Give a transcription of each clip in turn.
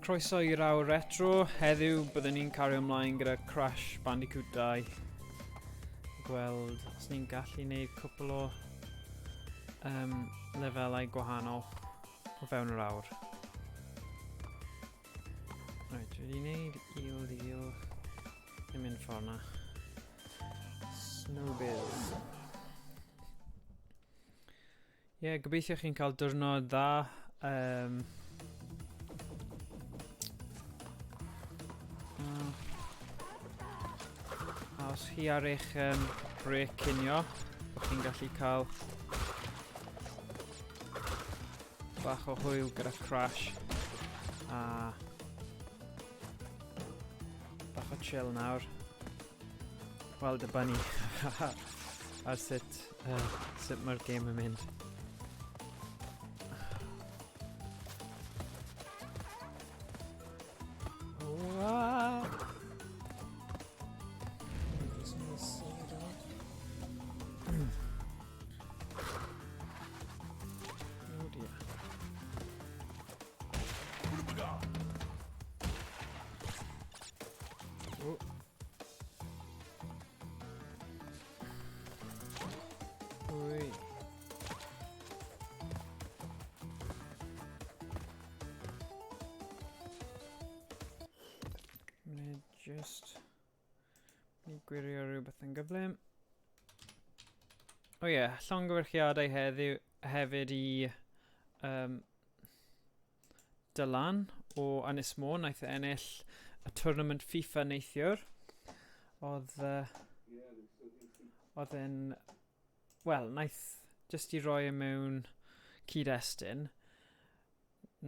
Croeso i'r awr retro. Heddiw byddwn ni'n cario ymlaen gyda Crash Bandicoot 2. Gweld os ni'n gallu gwneud cwpl o um, lefelau gwahanol o fewn yr awr. Right, dwi wedi gwneud il deal. Ddim mynd ffordd na. Snowbiz. Ie, yeah, gobeithio chi'n cael diwrnod dda. Um, a os chi ar eich um, break cinio, bod chi'n gallu cael bach o hwyl gyda Crash a bach o chill nawr. Wel, dibynnu ar sut, uh, sut mae'r gêm yn mynd. Oh dear. Oh. Wy. Mynd just... Ni gwirio rhywbeth yn gyflym. O ie, yeah, llongyfarchiadau heddiw hefyd i um, Dylan o Ynys Môn, naeth e ennill y tournament FIFA neithiwr. Oedd, uh, oedd e'n... Wel, naeth, jyst i roi e mewn cyd-destun,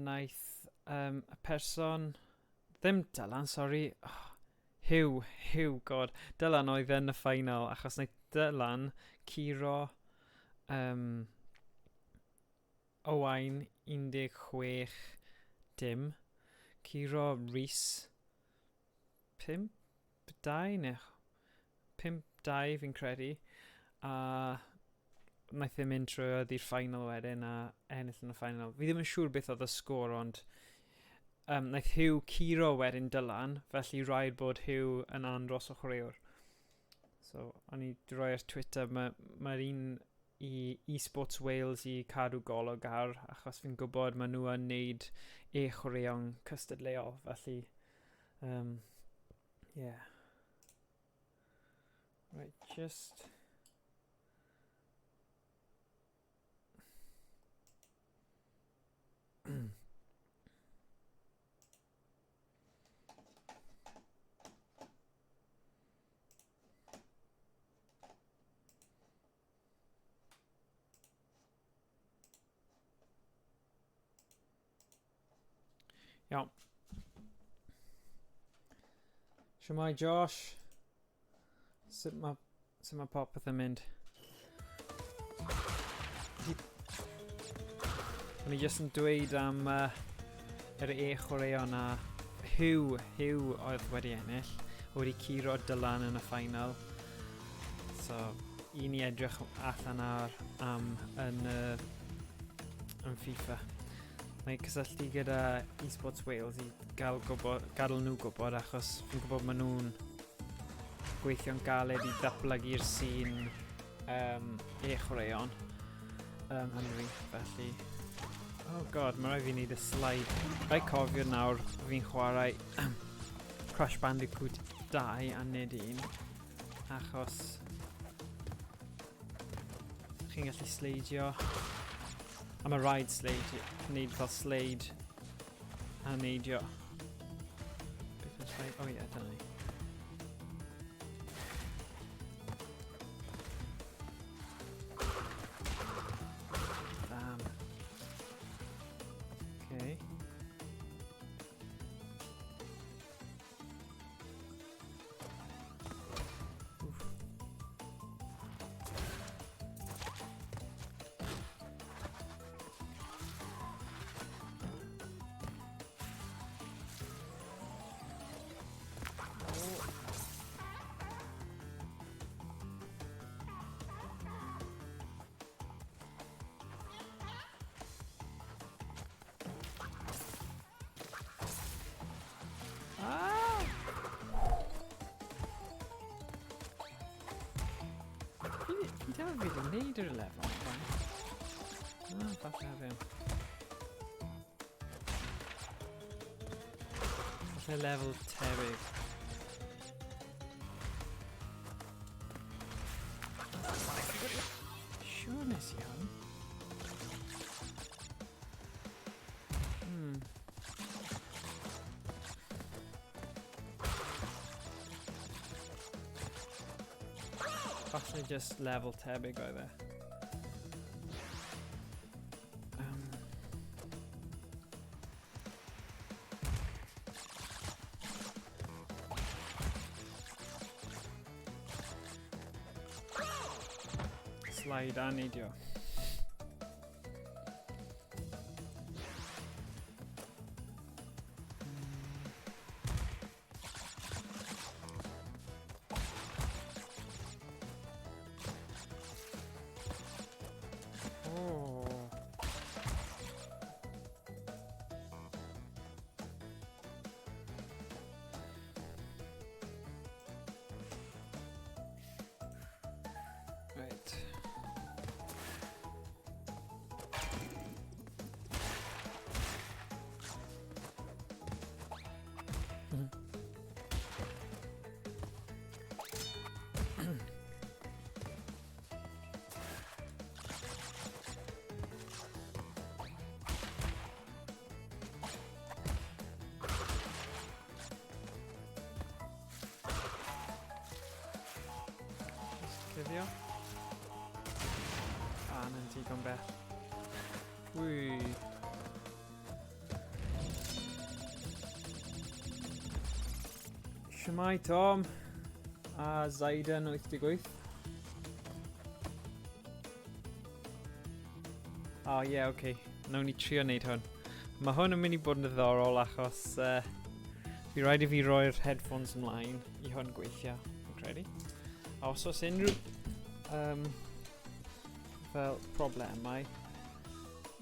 naeth um, y person... Ddim Dylan, sori. Oh, Hugh, Hugh, god. Dylan oedd yn y final, achos naeth Dylan curo um, Owain 16 dim. Curo Rhys 5 2 neu 5 2 fi'n credu. A wnaeth e mynd trwyodd i'r final wedyn a ennill yn y final. Fi ddim yn siŵr beth oedd y sgôr ond um, wnaeth Hugh curo wedyn Dylan, felly rhaid bod Hugh yn andros o chwaraewr. So, o'n i droi ar Twitter, mae'r ma, ma un i Esports Wales i cadw golwg ar, achos fi'n gwybod maen nhw yn neud e-chwaraeon cystadleuol, felly, um, yeah. Right, just... Iawn. Shwmae Josh? Sut mae, sut mae popeth yn mynd? O'n i jyst yn dweud am uh, yr e-chwaraeon a Hugh, Hugh oedd wedi ennill, wedi curo Dylan yn y ffainal. So, un i edrych allan ar am yn, uh, yn FIFA. Mae'n cysylltu gyda eSports Wales i gael gwybod, gadael nhw gwybod achos fi'n gwybod maen nhw'n gweithio'n galed i ddatblygu'r sîn um, e-chwaraeon yng Nghymru, felly... Oh god, mae rhaid fi wneud y slide. Rhaid cofio nawr fi'n chwarae Crash Bandicoot 2 a nid un, achos chi'n gallu sleidio. A mae rhaid sleidio, wneud fel sleid a neidio. Beth yw'r sleid? Oh ie, yeah, dyna ni. Damn. Okay. Oof. wneud yr lefel yma. Na, falle ddim. Falle lefel tebyg. Siwr nes i hwn. Falle just level tebyg oedd e. Slide a neidio. Oh. Right. Cuddio. A, na'n digon bell. Wii. Shwmae Tom a Zayden 88. O oh, ie, yeah, oce. Okay. Nawn ni trio wneud hwn. Mae hwn yn mynd i bod yn ddiddorol achos fi rhaid i fi roi'r headphones ymlaen i hwn gweithio, fi'n credu. A os oes unrhyw fel problemau,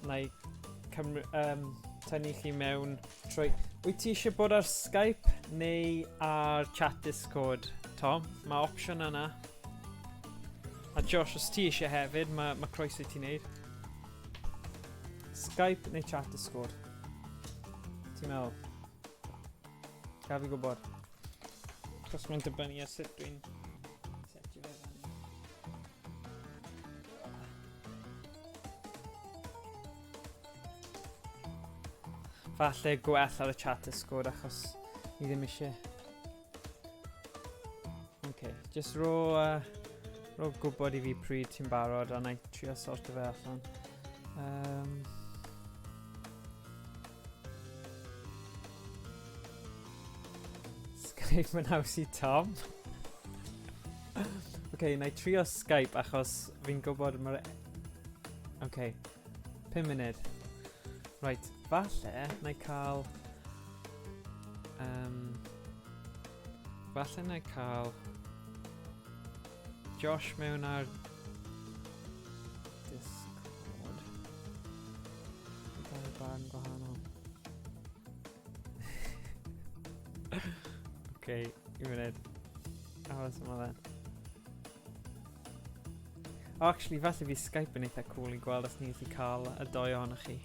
na i cymry, tynnu chi mewn trwy... Wyt ti eisiau bod ar Skype neu ar chat Discord, Tom? Mae opsiwn yna. A Josh, os ti eisiau hefyd, mae, mae croeso i ti wneud. Skype neu chat Discord? Ti'n meddwl? Gaf fi gwybod. Achos mae'n dibynnu ar sut dwi'n setio fe fyny. Falle gwell ar y chat Discord achos ni ddim eisiau. Ok, just ro, ro gwybod i fi pryd ti'n barod a na i trio sorto fe allan. Skype yn haws i Tom. Ok, na i trio Skype achos fi'n gwybod mae'r... Ok, 5 munud. Right, falle na i cael... Falle na i cael... Josh mewn ar Discord. Gael barn gwahanol. Ok, un munud. Aros yma then. Oh, actually, falle fi Skype yn eitha cool i gweld os ni'n gallu cael y doi ohonoch chi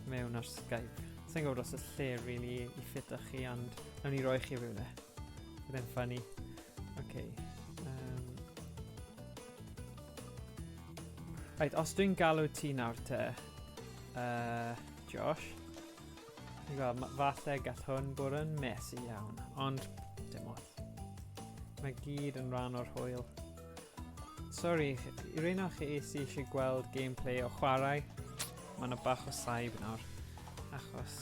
mewn ar Skype. Sa'n gwybod os y lle really i ffit chi, ond nawn ni roi chi rhywle. Bydd e'n funny. Ok. Right, os dwi'n galw ti nawr te, Josh, Ni'n gweld, falle gall hwn bod yn messy iawn, ond dim ots. Mae gyd yn rhan o'r hwyl. Sorry, i rhain o'ch chi sydd eisiau gweld gameplay o chwarae, mae yna bach o saib nawr, achos...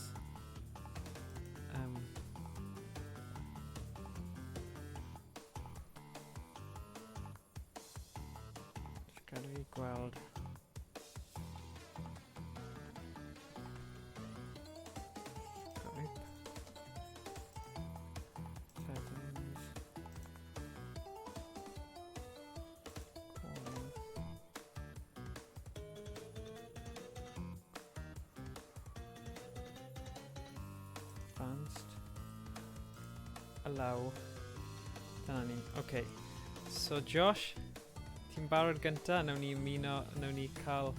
Gad fi gweld... Skype. Settings. Calling. Advanced. Allow. Dyna ni. Okay. So Josh, Ti'n barod gynta, nawn ni ymuno, nawn ni cael...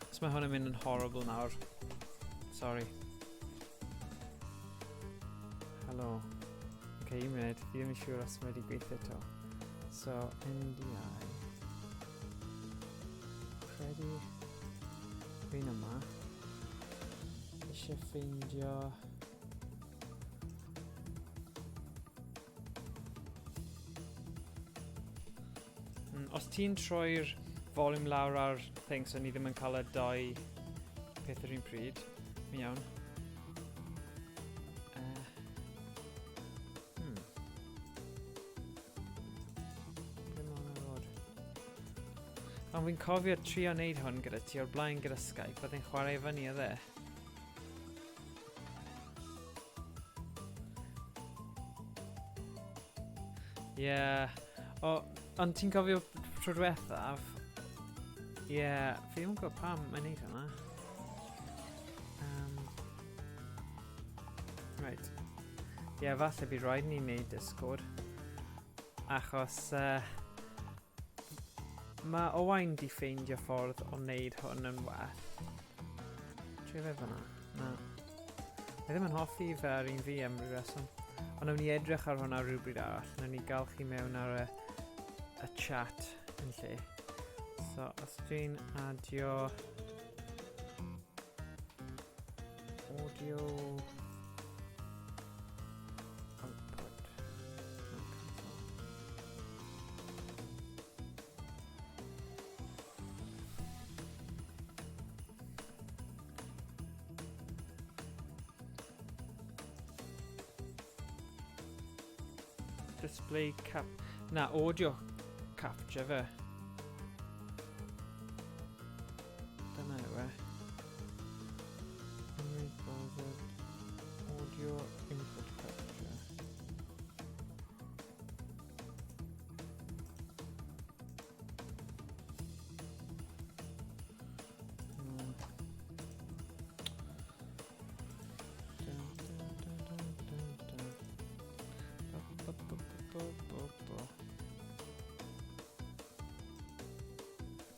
Os mae hwn yn mynd yn horrible nawr. Sorry. Helo. Ok, un munud. Fi ddim yn siŵr os mae wedi gweithio to. So, NDI. Credu... Fi'n yma. Eisiau ffeindio... Os ti'n troi'r volume lawr ar thing so ni ddim yn cael y dau peth yr un pryd, mi iawn. Ble mae hwnna ddod? Ond fi'n cofio trio wneud hwn gyda ti o'r blaen gyda Skype, oedd e'n chwarae fyny oedd e? Ie. Yeah. O, ond ti'n cofio tro diwethaf? Ie, yeah, fi ddim yn gwybod pam mae'n neud hwnna. Right. Ie, yeah, falle bydd rhaid ni wneud Discord. Achos mae Owain di ffeindio ffordd o wneud hwn yn well. Trio fe fyna. Na. Mae ddim yn hoffi fe ar un fi am ryw reswm. Ond nawn ni edrych ar hwnna rhywbryd arall. Nawn ni gael chi mewn ar y chat yn lle. So, os dwi'n adio audio output. No, cancel. Display cap... Na, audio capture fe. Dyna yw e. Image browser, audio input capture. Dun, dun, dun, dun, dun, dun. Ba, ba, ba, ba, ba, ba.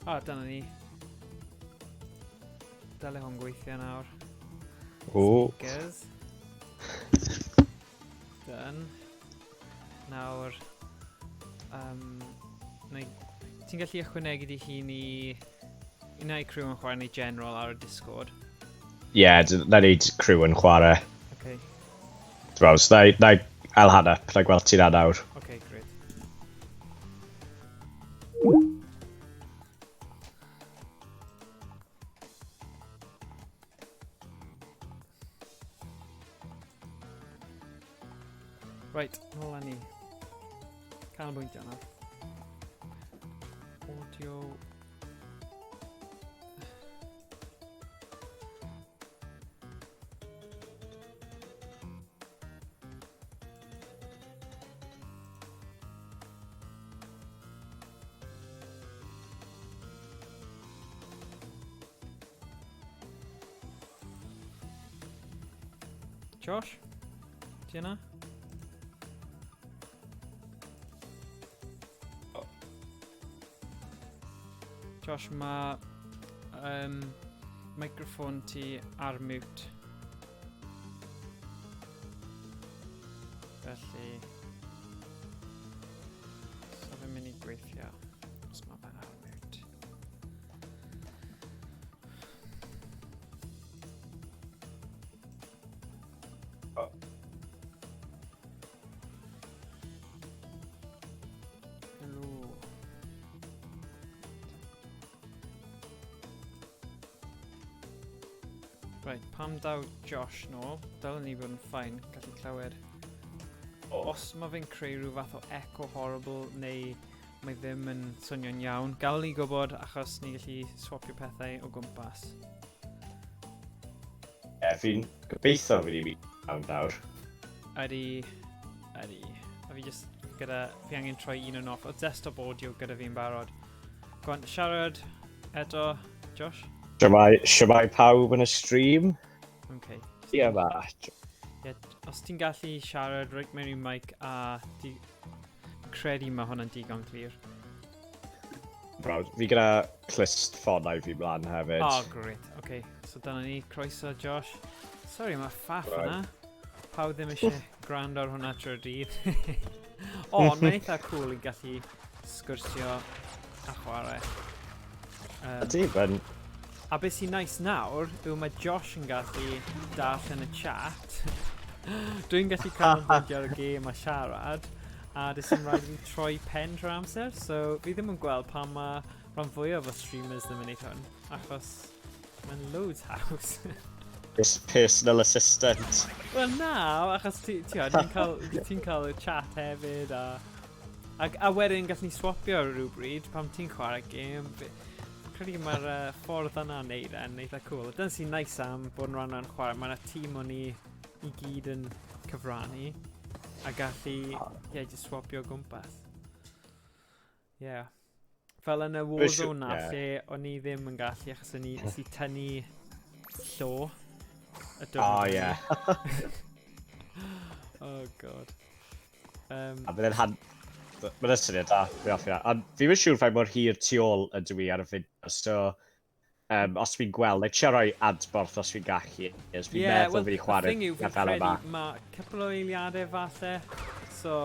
Ah, dyna ni. Dyle hwn gweithio nawr. O. Speakers. Done. Nawr, neu, ti'n gallu ychwanegu di hun i un ai crew yn chwarae neu general ar y Discord? Ie, yeah, na neud crew yn chwarae. Okay. Dwi'n meddwl, na i ail hand up, na i gweld ti'n nawr. Okay, great. Right, nôl â ni. Canolbwyntio nawr. Audio. Josh? Ti yna? Josh, mae microphone ti ar mute. Felly, so fe'n mynd i gweithio os mae fe ar mute. Oh. Helo. Right, pam daw Josh nôl, dylen ni fod yn fine, gallu clywed. Os mae fe'n creu rhyw fath o echo horrible neu mae ddim yn swnio'n iawn, gael ni gwybod achos ni gallu swapio pethau o gwmpas. Ie, yeah, fi'n gobeithio fi wedi iawn nawr. Ydy, ydy. A fi just gyda, fi angen troi un yn off. Oedd desktop audio gyda fi'n barod. Go on, siarad eto, Josh? Shwmae, shwmae pawb yn y stream? Okay. Ie, ma. Yeah, os ti'n gallu siarad reit mewn i mic a di credu mae hwnna'n digon clir. Brawd, fi gyda clust ffonau fi mlaen hefyd. Oh, great. Okay, so dyna ni. Croeso, Josh. Sorry, mae ffaff yna. Pawb ddim eisiau gwrando ar hwnna trwy'r dydd. Ond mae'n eitha cool i gallu sgwrsio a chwarae. Ydy, mae'n. A beth sy'n nice nawr yw mae Josh yn gallu darllen y chat. Dwi'n gallu canolbwyntio ar y gêm a siarad, a does dim rhaid i fi troi pen trwy'r amser, so fi ddim yn gweld pam mae rhan fwyaf o streamers ddim yn neud hwn, achos mae'n loads haws. This personal assistant. Wel na, achos ti'n cael, ti cael y chat hefyd a. A wedyn gallwn ni swapio rhywbryd pan ti'n chwarae gêm. Fi'n credu mae'r ffordd yna wneud e'n eitha cool. Dyna sy'n nice am bod yn rhan o'n chwarae. Mae yna tîm o'n ni i gyd yn cyfrannu a gallu, yeah, just swapio o gwmpas. Yeah. Fel yn y Warzone na, lle o'n i ddim yn gallu achos o'n i nes i tynnu llo. Y Oh, yeah. Oh, God. A byddai'n han. Mae'n syniad da, fi hoffi hwnna. Ond fi'n yn siŵr faint mor hir tu ôl ydw i ar y fideo, so os fi'n gweld, like, trio rhoi adborth os fi'n gallu, os fi'n meddwl well, fi wedi chwarae thing yw, fi'n lefel credu yma. mae cwpl o eiliadau falle, so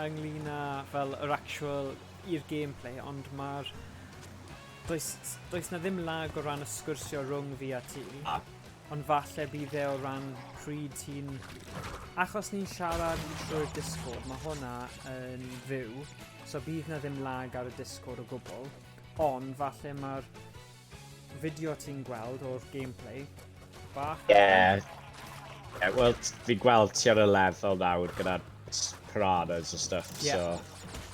ynglyn â fel yr actual i'r gameplay, ond mae'r... Does na ddim lag o ran y sgwrsio rhwng fi a ti, ond falle bydd e o ran pryd ti'n. Achos ni'n siarad trwy'r Discord, mae hwnna yn fyw, so bydd na ddim lag ar y Discord o gwbl, ond falle mae'r fideo ti'n gweld o'r gameplay bach. Yeah, wel, fi'n gweld ti ar y lefel nawr gyda'r piranhas a stuff, so.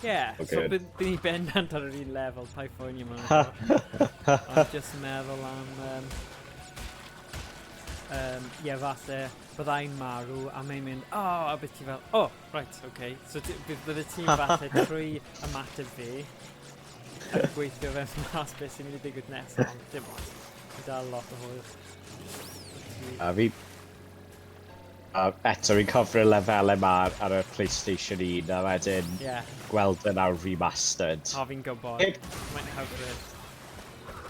Yeah, Oh, so good. bydd ni bendant ar yr un lefel, paid phoeni yma. Ond just meddwl am. Yeah, falle byddai'n marw a mae'n mynd, "Oh," a bydd ti fel, "Oh, right, okay." So bydde ti'n falle trwy ymateb fi a gweithio fe mas beth sy'n mynd i ddigwydd nesaf, ond dim ots. Fi dal lot o hwyl. A eto, fi'n cofio'r lefelau yma ar y PlayStation 1, a wedyn gweld e nawr remastered. O, fi'n gwybod. Mae'n hyfryd.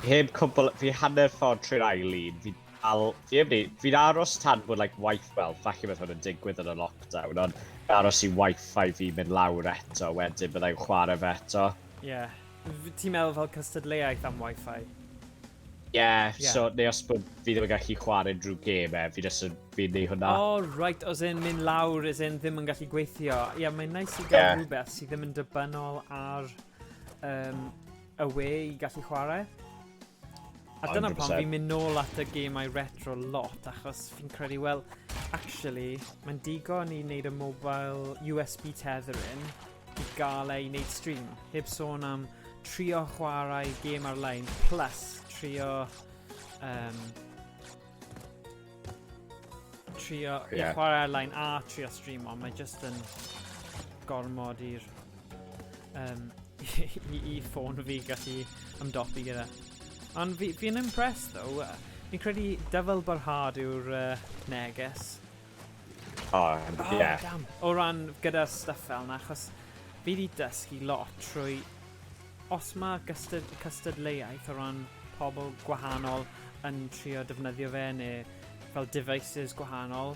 Heb cwbl, fi hanner ffordd trwy'r ail un, fi dal, fi heb ni, fi'n aros tan bod, like, wifi, well, falle bydd hwn yn digwydd yn y lockdown, ond fi'n aros i wifi fi mynd lawr eto, wedyn byddai'n chwarae fe eto. Yeah. Ti'n meddwl fel cystadleuaeth am Wi-Fi? Yeah, Ie. so, neu os bod fi ddim yn gallu chwarae unrhyw gêm e, fi just yn, fi'n neud hwnna. Oh, right, os yn mynd lawr, as in ddim yn gallu gweithio. Ie, yeah, mae'n nice i gael rhywbeth sydd ddim yn dibynnol ar y we i gallu chwarae. A dyna pam 100%. fi'n mynd nôl at y gemau retro lot, achos fi'n credu, well, actually, mae'n digon i wneud y mobile USB tethering i gael ei wneud stream. Heb sôn am trio chwarae gêm ar-lein, plus trio chwarae ar-lein a trio stream, ond mae just yn gormod i ffôn fi gallu ymdopi gyda. Ond fi'n impressed though. Fi'n credu dyfal barhad yw'r neges. Oh, Oh, damn. O ran gyda stuff fel yna, achos fi wedi dysgu lot trwy os mae cystadleuaeth o ran pobl gwahanol yn trio defnyddio fe neu fel devices gwahanol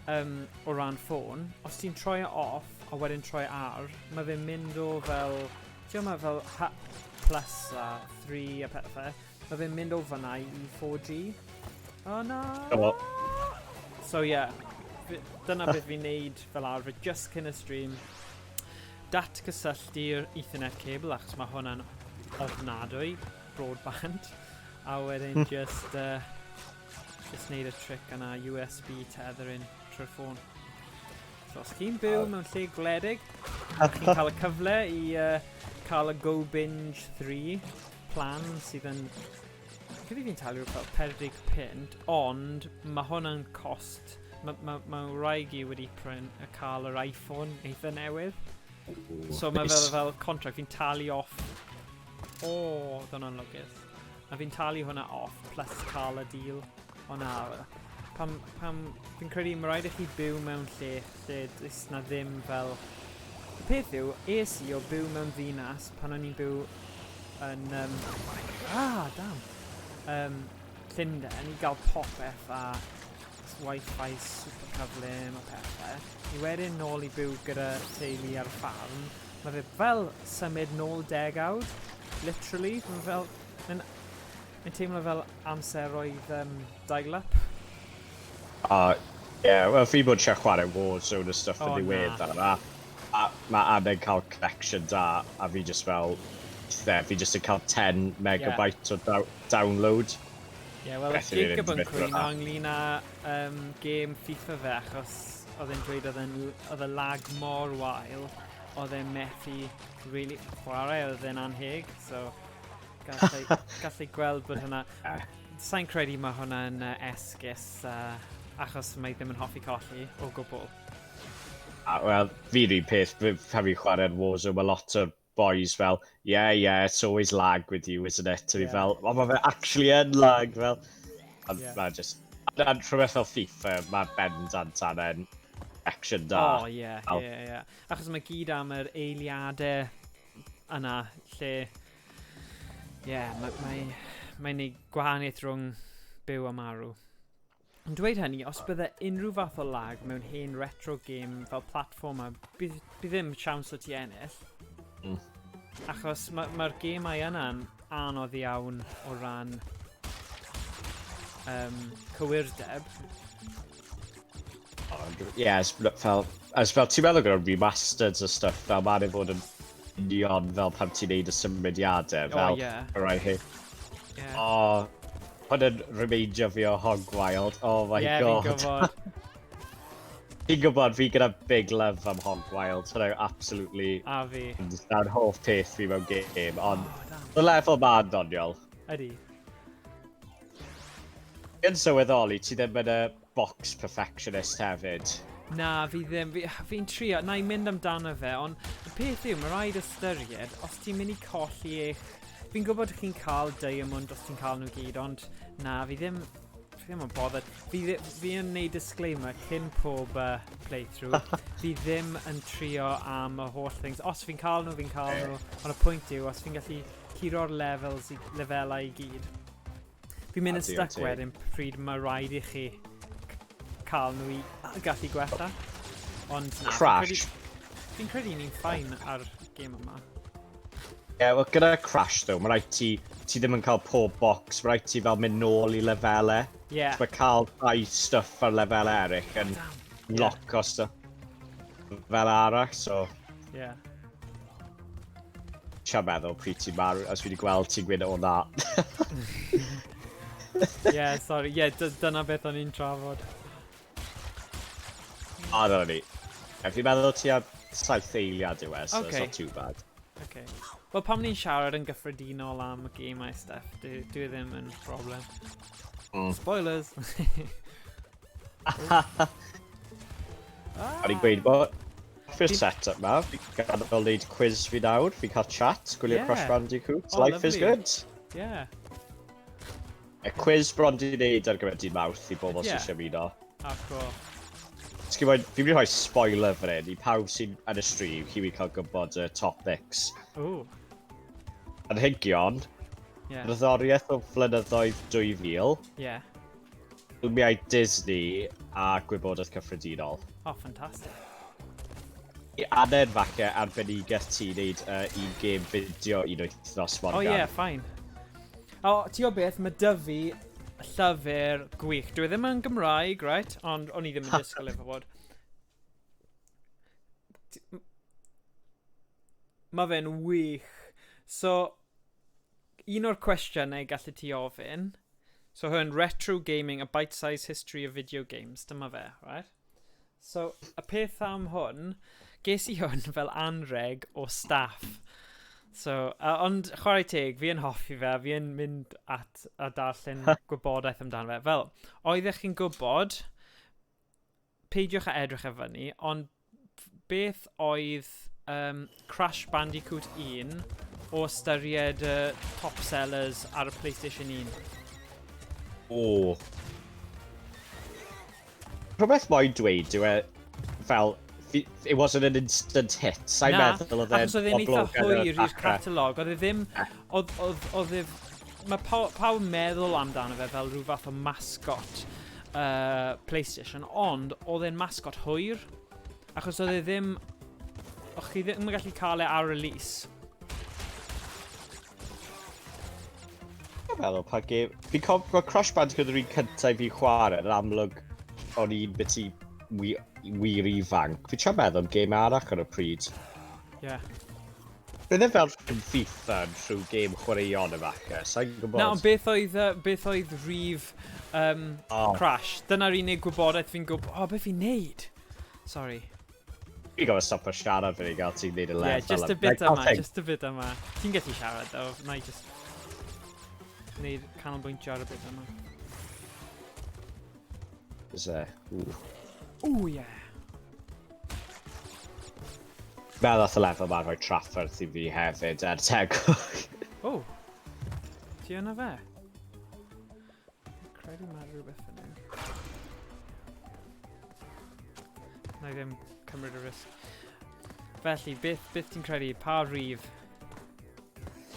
o ran ffôn, os ti'n troi e off a wedyn troi ar, mae fe'n mynd o fel, ti'n gwbod, fel Hut Plus a 3 a pethau, mae fe'n mynd o fyna i 4G. Oh na! O. So yeah, dyna beth fi'n neud fel arfer, just cyn y stream. Datgysylltu'r Ethernet cable, achos mae hwnna'n ofnadwy, broadband. A wedyn just neud y trick yna, USB tethering trwy'r ffôn. So os chi'n byw mewn lle gwledig, chi'n cael y cyfle i cael y Go Binge 3 plan sydd yn. Credu fi'n talu fel 40 punt, ond mae hwnna'n cost. Mae wraig i wedi pryn, cael yr iPhone eitha newydd. So mae fel contract, fi'n talu off. O, oh, oedd hwnna'n lwcus. A fi'n talu hwnna off, plus cael y deal. O na, Pam, pam, fi'n credu mae rhaid i chi byw mewn lle lle does na ddim fel... Y peth yw, es i o byw mewn ddinas pan o'n i'n byw yn... Ah, damn! Llundain i gael popeth a wifi super cyflym a pethau. I wedyn nôl i byw gyda teulu ar y ffarm. Mae fe fel symud nôl degawd, literally. Mae fel... Mae'n mae'n teimlo fel amser oedd dial-up. O, ie, yeah, wel, fi bod eisiau chwarae Warzone a stuff yn O, na. ddiweddar, a mae angen cael connection da, a fi just fel, the, fi just yn cael 10 megabyte o download. Ie, yeah, wel, Beth yw'r Jacob yn internet cwyno fel 'na? ynglyn â game FIFA fe, achos oedd e'n dweud oedd y lag mor wael, oedd e'n methu really chwarae, oedd e'n anheg, so gallu gweld bod hwnna. Sa'n credu mae hwnna'n esgus, achos mae ddim yn hoffi colli o gwbl. A, wel, fi'r un peth, pan fi'n chwarae'r Warzone, mae lot o'r boys fel, Yeah, it's always lag with you, isn't it?" A fi fel, "O, mae fe actually yn lag," fel. Ond mae just, a rhywbeth fel FIFA, mae bendant angen action da. O, ie, ie. Achos mae gyd am yr eiliadau yna, lle, ie, yeah, mae'n neud gwahaniaeth rhwng byw a marw. Ond dweud hynny, os bydde unrhyw fath o lag mewn hen retro game fel platformer, bydd ddim siawns o ti ennill. Achos mae'r ma gemau yna'n anodd iawn o ran cywirdeb. Ond, ie, fel, as fel ti'n meddwl gyda remasters a stuff, fel mae'n ei fod yn union fel pan ti'n neud y symudiadau, fel, O, ie. Right, hey. O, hwn yn remeindio fi o Hog Wild, oh my Ie, fi'n God. gwybod. Fi'n gwybod, fi gyda big love am Hog Wild, hwnna yw absolutely A fi. Na'r hoff peth fi mewn game, ond Oh, damn. y lefel ma'n doniol. Ydy. Yn sylweddoli, ti ddim yn y box perfectionist hefyd. Na, fi ddim. Fi'n trio, na i mynd amdano fe, ond y peth yw, mae rhaid ystyried, os ti'n mynd i colli eich... Fi'n gwybod chi'n cael diamond os ti'n cael nhw gyd, ond na, fi ddim yn bothered. Fi yn neud disclaimer cyn pob playthrough. Fi ddim yn trio am y holl things. Os fi'n cael nhw, fi'n cael nhw. Ond y pwynt yw, os fi'n gallu curo'r levels i, lefelau i gyd, fi'n mynd A yn digon stuck teg. wedyn pryd mae rhaid i chi cael nhw i gallu gwella. Ond na, Crash. fi'n credu ni'n fine ar game yma. Ie, yeah, wel, gyda Crash, though, mae rhaid ti ddim yn cael pob box, mae rhaid ti fel mynd nôl i lefelau. Mae cael rhai stuff ar lefelau eraill yn Damn. lock o stuff fel arall, so Sian meddwl pryd ti'n marw, os fi wedi gweld ti'n gweud o na. Yeah, sorry. Yeah, dyna beth o'n i'n trafod. O, dyna ni. E, fi'n meddwl ti ar 7 eiliad yw e, so it's not too bad. Okay. Wel, pam ni'n siarad yn gyffredinol am y gemau stuff, dwi ddim yn problem. Spoilers! O'n i'n gweud, wel, hoffi'r set-up ma, fi'n gadael wneud quiz fi nawr, fi'n cael chat, gwylio Crash Bandicoot, Oh, life is lovely. good. Y quiz bron di wneud ar gyfer dydd Mawrth i bobl sy'n eisiau ymuno. Ah, cool. Ti'n gwybod, fi'n mynd i rhoi spoiler fan hyn, i pawb sy'n yn y stream, chi wedi cael gwybod y topics. Ooh. Anrhegion, cerddoriaeth o flynyddoedd 2000, ffilmiau Disney a gwybodaeth cyffredinol. Oh, fantastic. I angen falle arbenigedd ti wneud un game fideo un wythnos, Morgan. Oh, yeah, fine. O, ti o beth, mae 'da fi llyfr gwych. Dwi ddim yn Gymraeg, right? Ond o'n i ddim yn disgwyl efo fod. Mae fe'n wych. So, un o'r cwestiynau gallu ti ofyn. So, hwn, Retro Gaming, a Bite-Sized History of Video Games. Dyma fe, right? So, y peth am hwn, ges i hwn fel anreg o staff. So, ond chwarae teg, fi yn hoffi fe, fi yn mynd at a darllen gwybodaeth amdano fe. Fel, oeddech chi'n gwybod, peidiwch a edrych ar fyny, ond beth oedd Crash Bandicoot 1 o ystyried top sellers ar y PlayStation 1? O. Rhywbeth moyn dweud yw e, fel, it wasn't an instant hit. Sa'n meddwl oedd e'n achos oedd e'n eitha hwyr i'r catalog. Oedd e ddim... Oedd, oedd, oedd e... Mae pawb yn meddwl amdano fe fel rhyw fath o mascot PlayStation, ond oedd e'n mascot hwyr. Achos oedd e ddim... O'ch chi ddim yn gallu cael e ar release. Fi'n meddwl pa gêm... Fi'n cofio mae Crash Bandicoot yr un cyntaf i fi chwarae, yn amlwg o'n i'n bit i wir ifanc. Fi'n trio meddwl am gêm arall ar y pryd. Ie. Yeah. Bydd e fel rhywun FIFA yn rhyw gêm chwaraeon efallai, sa'n gwybod. Na, ond beth oedd, beth oedd rif oh. Crash? Dyna'r unig gwybodaeth fi'n gwybod. O, oh, beth fi'n neud? Sorry. Fi'n gofio stopio siarad fan i gael ti'n neud y lefel. Yeah, just a bit yma, just a bit yma. Ti'n gallu siarad, though. Na i just neud canolbwyntio ar y bit yma. Is e? Ooh. Ooh, yeah. Fel ddath y lefel ma'n rhoi trafferth i fi hefyd, er tegwch. Oh. Ti yna fe? Credu mae rhywbeth yn yna. Na i ddim cymryd y risg. Felly, beth, beth ti'n credu? Pa rif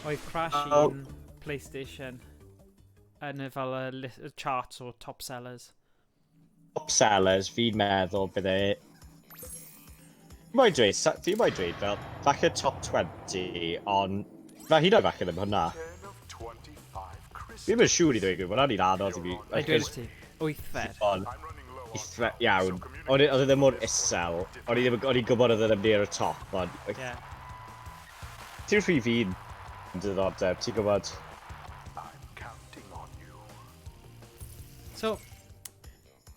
oedd Crash 1 PlayStation yn y fel y, y charts o top sellers? Top sellers, fi'n meddwl bydde... Mae'n dweud, fi moyn dweud fel, falle top 20, ond fe hyd yn oed falle ddim hwnna. Fi ddim yn siŵr i ddweud gwir, hwnna'n un anodd i fi. Na i dweud ti, wythfed. Ond, wythfed, iawn. Ond oedd e ddim mor isel, o'n i ddim, o'n i'n gwybod oedd e ddim near y top, ond... Yeah. Ti'n rhif un diddordeb, ti'n gwybod? So,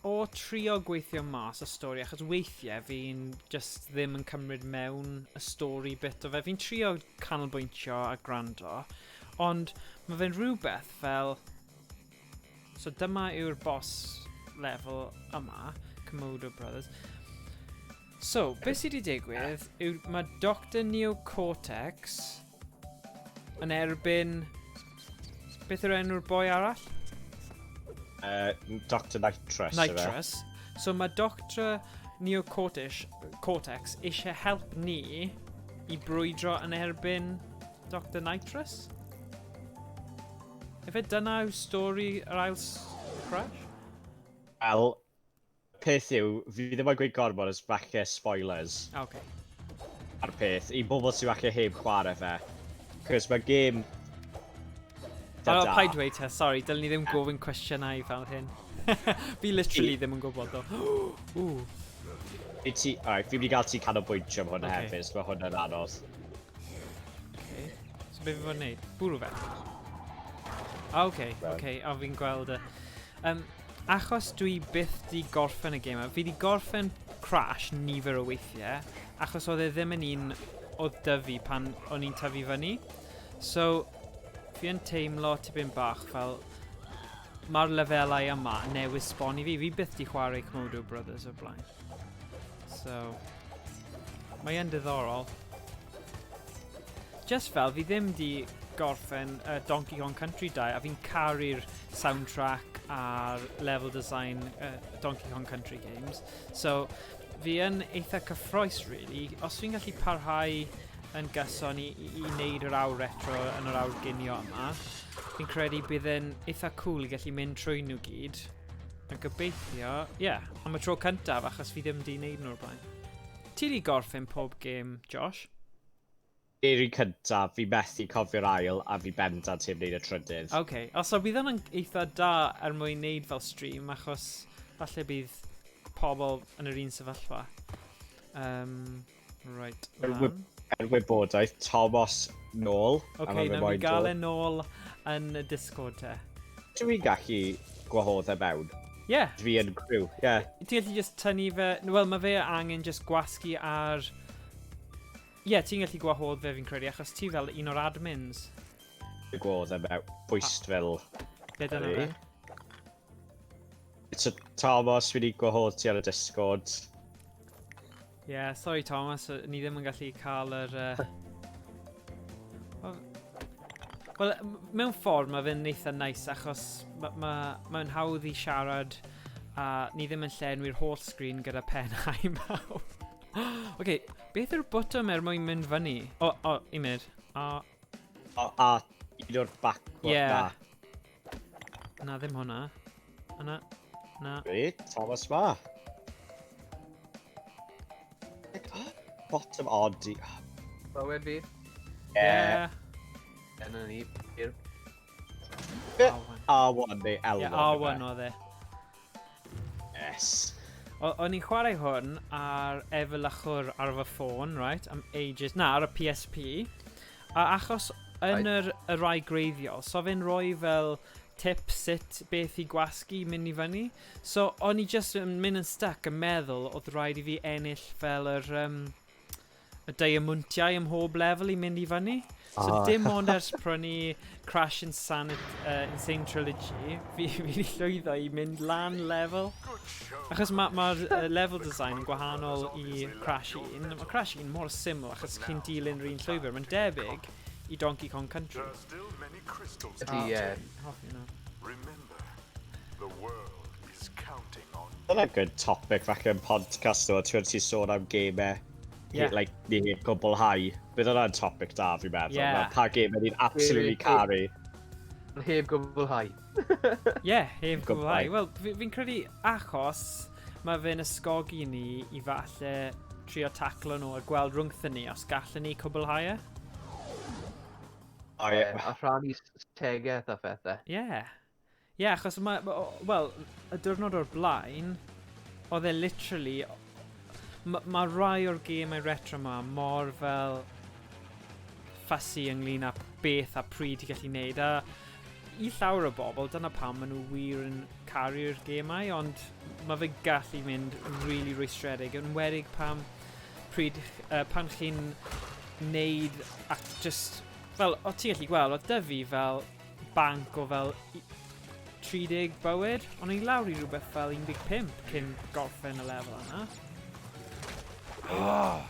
o trio gweithio mas y stori, achos weithiau fi'n just ddim yn cymryd mewn y stori bit o fe. Fi'n trio canolbwyntio a gwrando, ond mae fe'n rhywbeth fel... So dyma yw'r boss level yma, Komodo Brothers. So, beth sydd wedi digwydd yw mae Dr Neocortex yn erbyn... Beth yw'r enw'r boi arall? Dr Nitrus. Nitrus. So mae Dr Neocortex Cortex eisiau help ni i brwydro yn erbyn Dr Nitrus? Efe dyna yw stori yr ail Crash? Wel, peth yw, fi ddim yn gweud gormod os falle spoilers. Okay. Ar peth, i bobl sy'n falle heb chwarae fe. Cos mae gêm... Da oh, paid dweud te, sorry, dylen ni ddim gofyn cwestiynau fel hyn. Fi literally ddim yn gwybod ddo. Ooh. Fi ti, alright, fi'n mynd i gael ti canolbwyntio am hwnna okay. hefyd, mae hwnna'n anodd. Okay. So be fi fod yn neud? Bwrw fe? Ah, okay, okay, a fi'n gweld y... Achos dwi byth di gorffen y gêm fi di gorffen Crash nifer o weithiau, achos oedd e ddim yn un oedd 'da fi pan o'n i'n tyfu fyny. So, fi yn teimlo tipyn bach fel mae'r lefelau yma yn newydd sbon i fi. Fi byth di chwarae Komodo Brothers o'r blaen. So, mae yn diddorol. Just fel, fi ddim di gorffen Donkey Kong Country 2 a fi'n caru'r soundtrack a'r level design Donkey Kong Country games. So, fi yn eitha cyffroes, really. Os fi'n gallu parhau yn gyson i, i, i wneud yr awr retro yn yr awr ginio yma, fi'n credu bydd e'n eitha cool i gallu mynd trwy nhw gyd. A gobeithio, ie, yeah, am y tro cyntaf, achos fi ddim di wneud nhw'r blaen. Ti di gorffen pob gêm, Josh? Yr un cyntaf, fi methu cofio'r ail, a fi bendant heb wneud y trydydd. OK, o, so bydd hwnna'n eitha da er mwyn wneud fel stream, achos falle bydd pobl yn yr un sefyllfa. Right, lan. Er wybodaeth, Thomas nôl. OK, nawn ni gael e nôl yn y Discord te. Dwi'n gallu gwahodd e mewn. Ie. Yeah. Dwi yn crew, ie. Yeah. Ti'n gallu just tynnu fe... Wel, mae fe angen just gwasgu ar... Ie, yeah, ti'n gallu gwahodd fe fi'n credu, achos ti fel un o'r admins. Gwahodd e mewn bwystfil. Be dyna fe? So, Thomas, fi wedi gwahodd ti ar y Discord. Ie, yeah, sorry Thomas, ni ddim yn gallu cael yr... Wel, mewn ffordd mae fe'n eitha nice achos mae'n ma, ma hawdd i siarad A ni ddim yn llenwi'r holl sgrin gyda pennau mawr. Oce, okay, beth yw'r botwm er mwyn mynd fyny? O, o, un munud. A... O, a un o'r backward, yeah. Na. Na, ddim hwnna. Na, na. Reit, Thomas ma. Bottom odd. Bywyd fi. Yeah. Dyna ni. R1. R1 neu L1. Yeah, R1 oedd e. Yes. O'n i'n chwarae hwn ar efelychwr ar fy ffôn, right, am ages. Na, ar y PSP. A achos yn yr, y rai greiddiol, so fe'n rhoi fel tip sut beth i gwasgu i mynd i fyny. So, o'n i just yn mynd yn stuck yn meddwl oedd rhaid i fi ennill fel yr, y diamwntiau ym mhob lefel i mynd i fyny. So oh. dim ond ers prynu Crash Insanity, Insane Trilogy, fi wedi llwyddo i mynd lan lefel. Achos mae'r ma, ma level design yn gwahanol i Crash 1. Mae Crash 1 mor syml achos chi'n dilyn yr un llwybr. Mae'n debyg i Donkey Kong Country. Ydy, ie. Hoffi hwnna. Dyna good topic falle yn podcast o, ti'n ti sôn am gemau, yeah. Like, ni heb gwblhau. Bydd hwnna'n topic da, fi'n meddwl. Yeah. Pa gemau ni'n absolutely caru. Heb gwblhau. Ie, heb gwblhau. Wel, fi'n credu achos mae fe'n ysgogi ni i falle trio taclo nhw a gweld rhwngthyn ni os gallen ni cwblhau e. O, ie. A rhannu tegaeth a phethau. Ie. Ie, achos mae... Wel, y diwrnod o'r blaen, oedd e literally... Mae ma rai o'r gemau retro ma mor fel fussy ynglyn â beth a pryd ti'n gallu neud. A i llawer o bobl, dyna pam maen nhw wir yn caru'r gemau, ond mae fe gallu mynd really rwystredig, yn enwedig pam pryd, pan chi'n neud ac just, fel, o ti'n gallu gweld, oedd 'da fi fel banc o fel 30 bywyd, ond o'n i lawr i rhywbeth fel 15 cyn gorffen y lefel yna. Oh.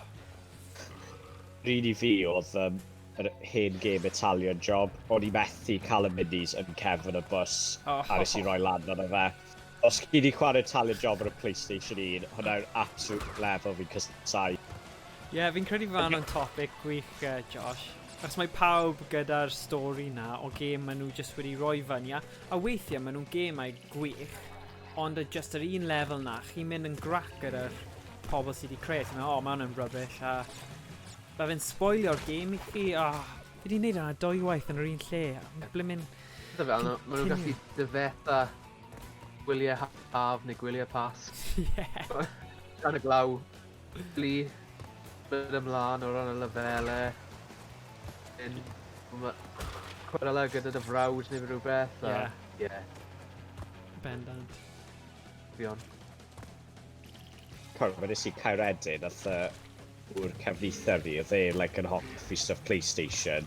Rili fi oedd yr hen game Italian Job. O'n i methu cael y minis yn cefn y bws Oh. a nes i roi lan arno fe. Os chi wedi chwarae Italian Job ar y PlayStation 1, hwnna'n absolute level fi'n casáu. Ie, yeah, fi'n credu fan o'n topic gwych, Josh. Achos mae pawb gyda'r stori na o gêm maen nhw just wedi rhoi fyny, a weithiau maen nhw'n gemau gwych, ond y just yr un lefel na, chi'n mynd yn grac gyda'r pobl sydd wedi creu. Ti'n meddwl, oh, mae hwnna'n rubbish, a mae fe'n spoilio'r gêm i chi. Oh, fi wedi gwneud hwnna dwywaith yn yr un lle. Ble mynd... Fel, maen nhw'n gallu difetha gwyliau haf neu gwyliau pasg. Ie. Dan y glaw, bli, mynd ymlaen o ran y lefelau. Chwarae gyda dy frawd neu rhywbeth. Ie. Ie. Bendant. Fion. Cor, pan nes i Caeredin, nath gŵr cefnither fi, oedd e like, yn hoffi stuff PlayStation,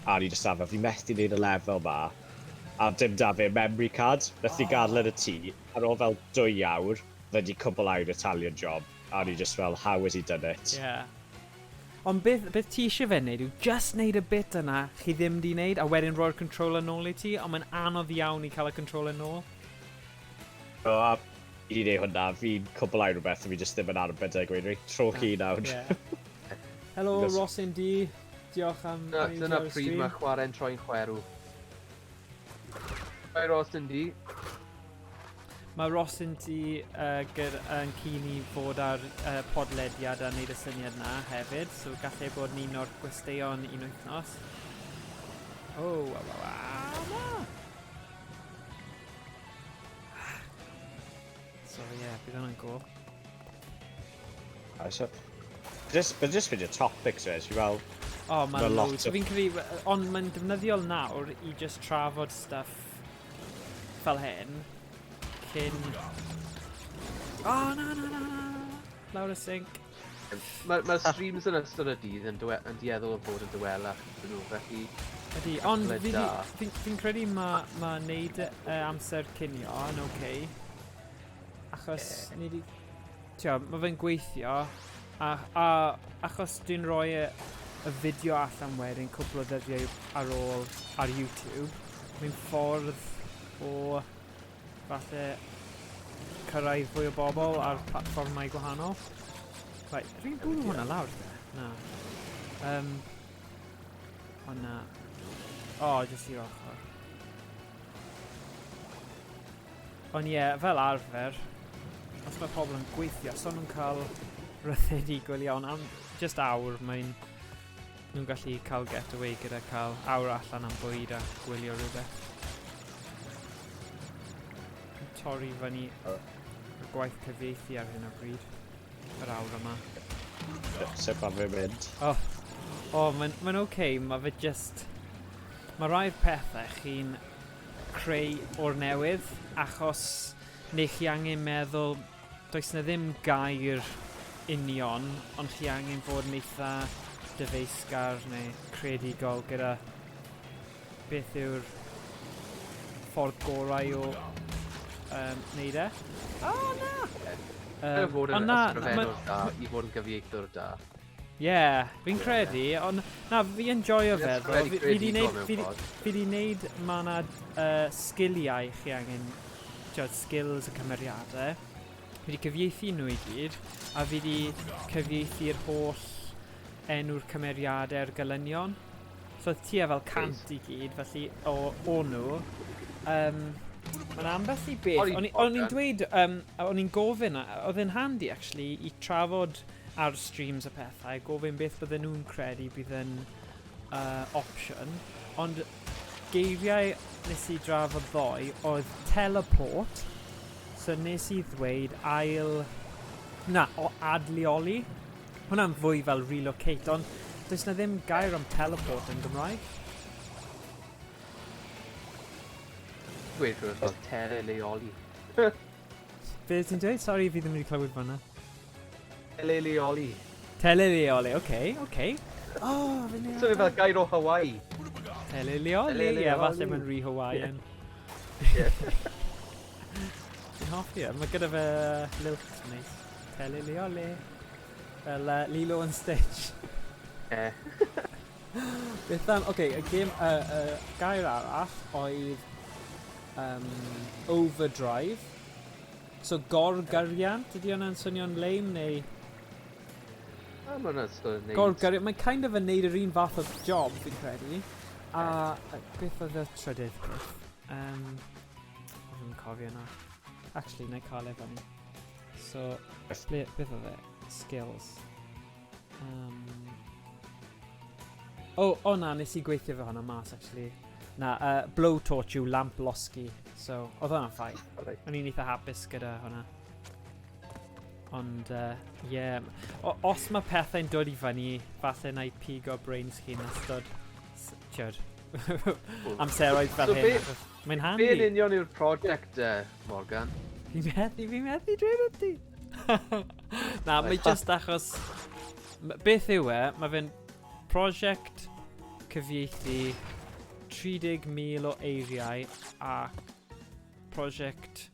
a o'n i just arfer, fi methu wneud y lefel ma, a dim da fe memory card, nath i gadael yn y tŷ, ar ôl fel 2 awr, fe wedi cwblhau'r Italian Job, a o'n i just fel, "How has he done it?" Ie. Yeah. Ond beth ti eisiau fe wneud yw just wneud y bit yna chi ddim di wneud a wedyn roi'r controller nôl i ti, ond mae'n anodd iawn i cael y controller nôl. So, a i wedi gwneud hwnna, fi'n cwblhau rhywbeth a fi just ddim yn arbed e, gweud, "Reit, tro chi nawr." Yeah. Helo, Rosin D. Diolch am Dyna, dyna pryd mae chwarae'n troi'n chwerw. Hi Rosin D. Mae Rosin D yn keen i fod ar podlediad a wneud y syniad na hefyd, so gallai bod yn un o'r gwesteion un wythnos. Oh, wa, wa, wa, na! So ie, yeah, bydd hwnna'n go. So, just, but just fynd topics fe, fi fel, O, oh, Ma' mae'n lot loads. Fi'n credu, ond mae'n defnyddiol nawr i just trafod stuff fel hyn cyn... O, oh, na, na, na, na! Lawr y sink. Mae'r ma streams yn ystod y dydd yn dueddol o fod yn dawelach ydyn nhw, felly Ydy, ond cyfle fi, da. fi credu mae ma neud amser cinio yn oce. Okay, achos ni di... Tio, mae fe'n gweithio, a achos dwi'n rhoi y fideo allan wedyn cwpl o ddyddiau ar ôl ar YouTube, mae'n ffordd o falle cyrraedd fwy o bobl ar platfformau gwahanol. Right, fi'n bwrw hwnna lawr te? Na. O na. O, oh, jyst i'r ochr. Ond ie, yeah, fel arfer, os mae pobl yn gweithio, os nhw'n cael rhyddid i gwylio, ond am just awr, mae'n nhw'n gallu cael getaway gyda cael awr allan am bwyd a gwylio rhywbeth. Torri fyny y gwaith cyfieithu ar hyn o bryd, yr awr yma. Sut mae fe'n mynd? Oh, oh mae'n ma oce, okay, mae fe just... Mae rhai'r pethau chi'n creu o'r newydd, achos neu chi angen meddwl, does na ddim gair union, ond chi angen fod yn eitha dyfeisgar neu creadigol gyda beth yw'r ffordd gorau o neud e. O, oh, na! Fod yn ysgrifennwr da i fod yn gyfieithwr da. Ie, yeah, fi'n credu, ond na, fi enjoyo fe ddo. Fi di neud, fi di neud, ma na sgiliau chi angen, tiod, skills y cymeriadau. Fi di cyfieithu nhw i gyd, a fi di cyfieithu'r holl enw'r cymeriadau a'r gelynion. So oedd tua fel 100 i gyd, felly o nhw. Mae'n ambell i beth. O'n i'n dweud, o'n i'n gofyn, oedd e'n handi actually i trafod ar streams a pethau, gofyn beth bydden nhw'n credu bydd yn opsiwn, ond geiriau nes i drafod ddoe oedd teleport, so nes i ddweud adleoli. Hwna'n fwy fel relocate, ond does na ddim gair am teleport yn Gymraeg. Dweud rhywbeth fel teleleoli. Be ti'n dweud? Sorry, fi ddim wedi clywed fan'na. Teleleoli. Teleleoli, oce, oce. Oh, fi'n So fel gair o Hawaii. Teleleoli, ie, falle mae'n rhy Hawaiian. Fi'n hoffi e, mae gyda fe lilt neis. Teleleoli. Fel Lilo and Stitch. Ie. Beth am, oce, y gêm, gair arall oedd Overdrive. So gorgyriant, ydy hwnna'n swnio'n lame neu? O, mae hwnna'n swnio'n neud. Gorgyriant, mae'n kind of yn neud yr un fath o job, fi'n credu. A beth oedd y trydydd peth? Fi'n cofio na. Actually, na i cael e fyny. So, beth oedd e? Skills. O na, nes i gweithio fe hwnna mas, actually. Na, blowtorch yw lamp losgi. So, oedd hwnna'n ffaith. O'n i'n eitha hapus gyda hwnna. Ond, ie. Yeah. Os mae pethau'n dod i fyny, falle na i pigo brains chi'n ystod, tiod, amseroedd fel so hyn. Mae'n handi. Be yn union yw'r prosiect, Morgan? Fi'n methu dweud wrth ti. Na, mae just achos... Beth yw e, mae fe'n prosiect cyfieithu 30,000 o eiriau a prosiect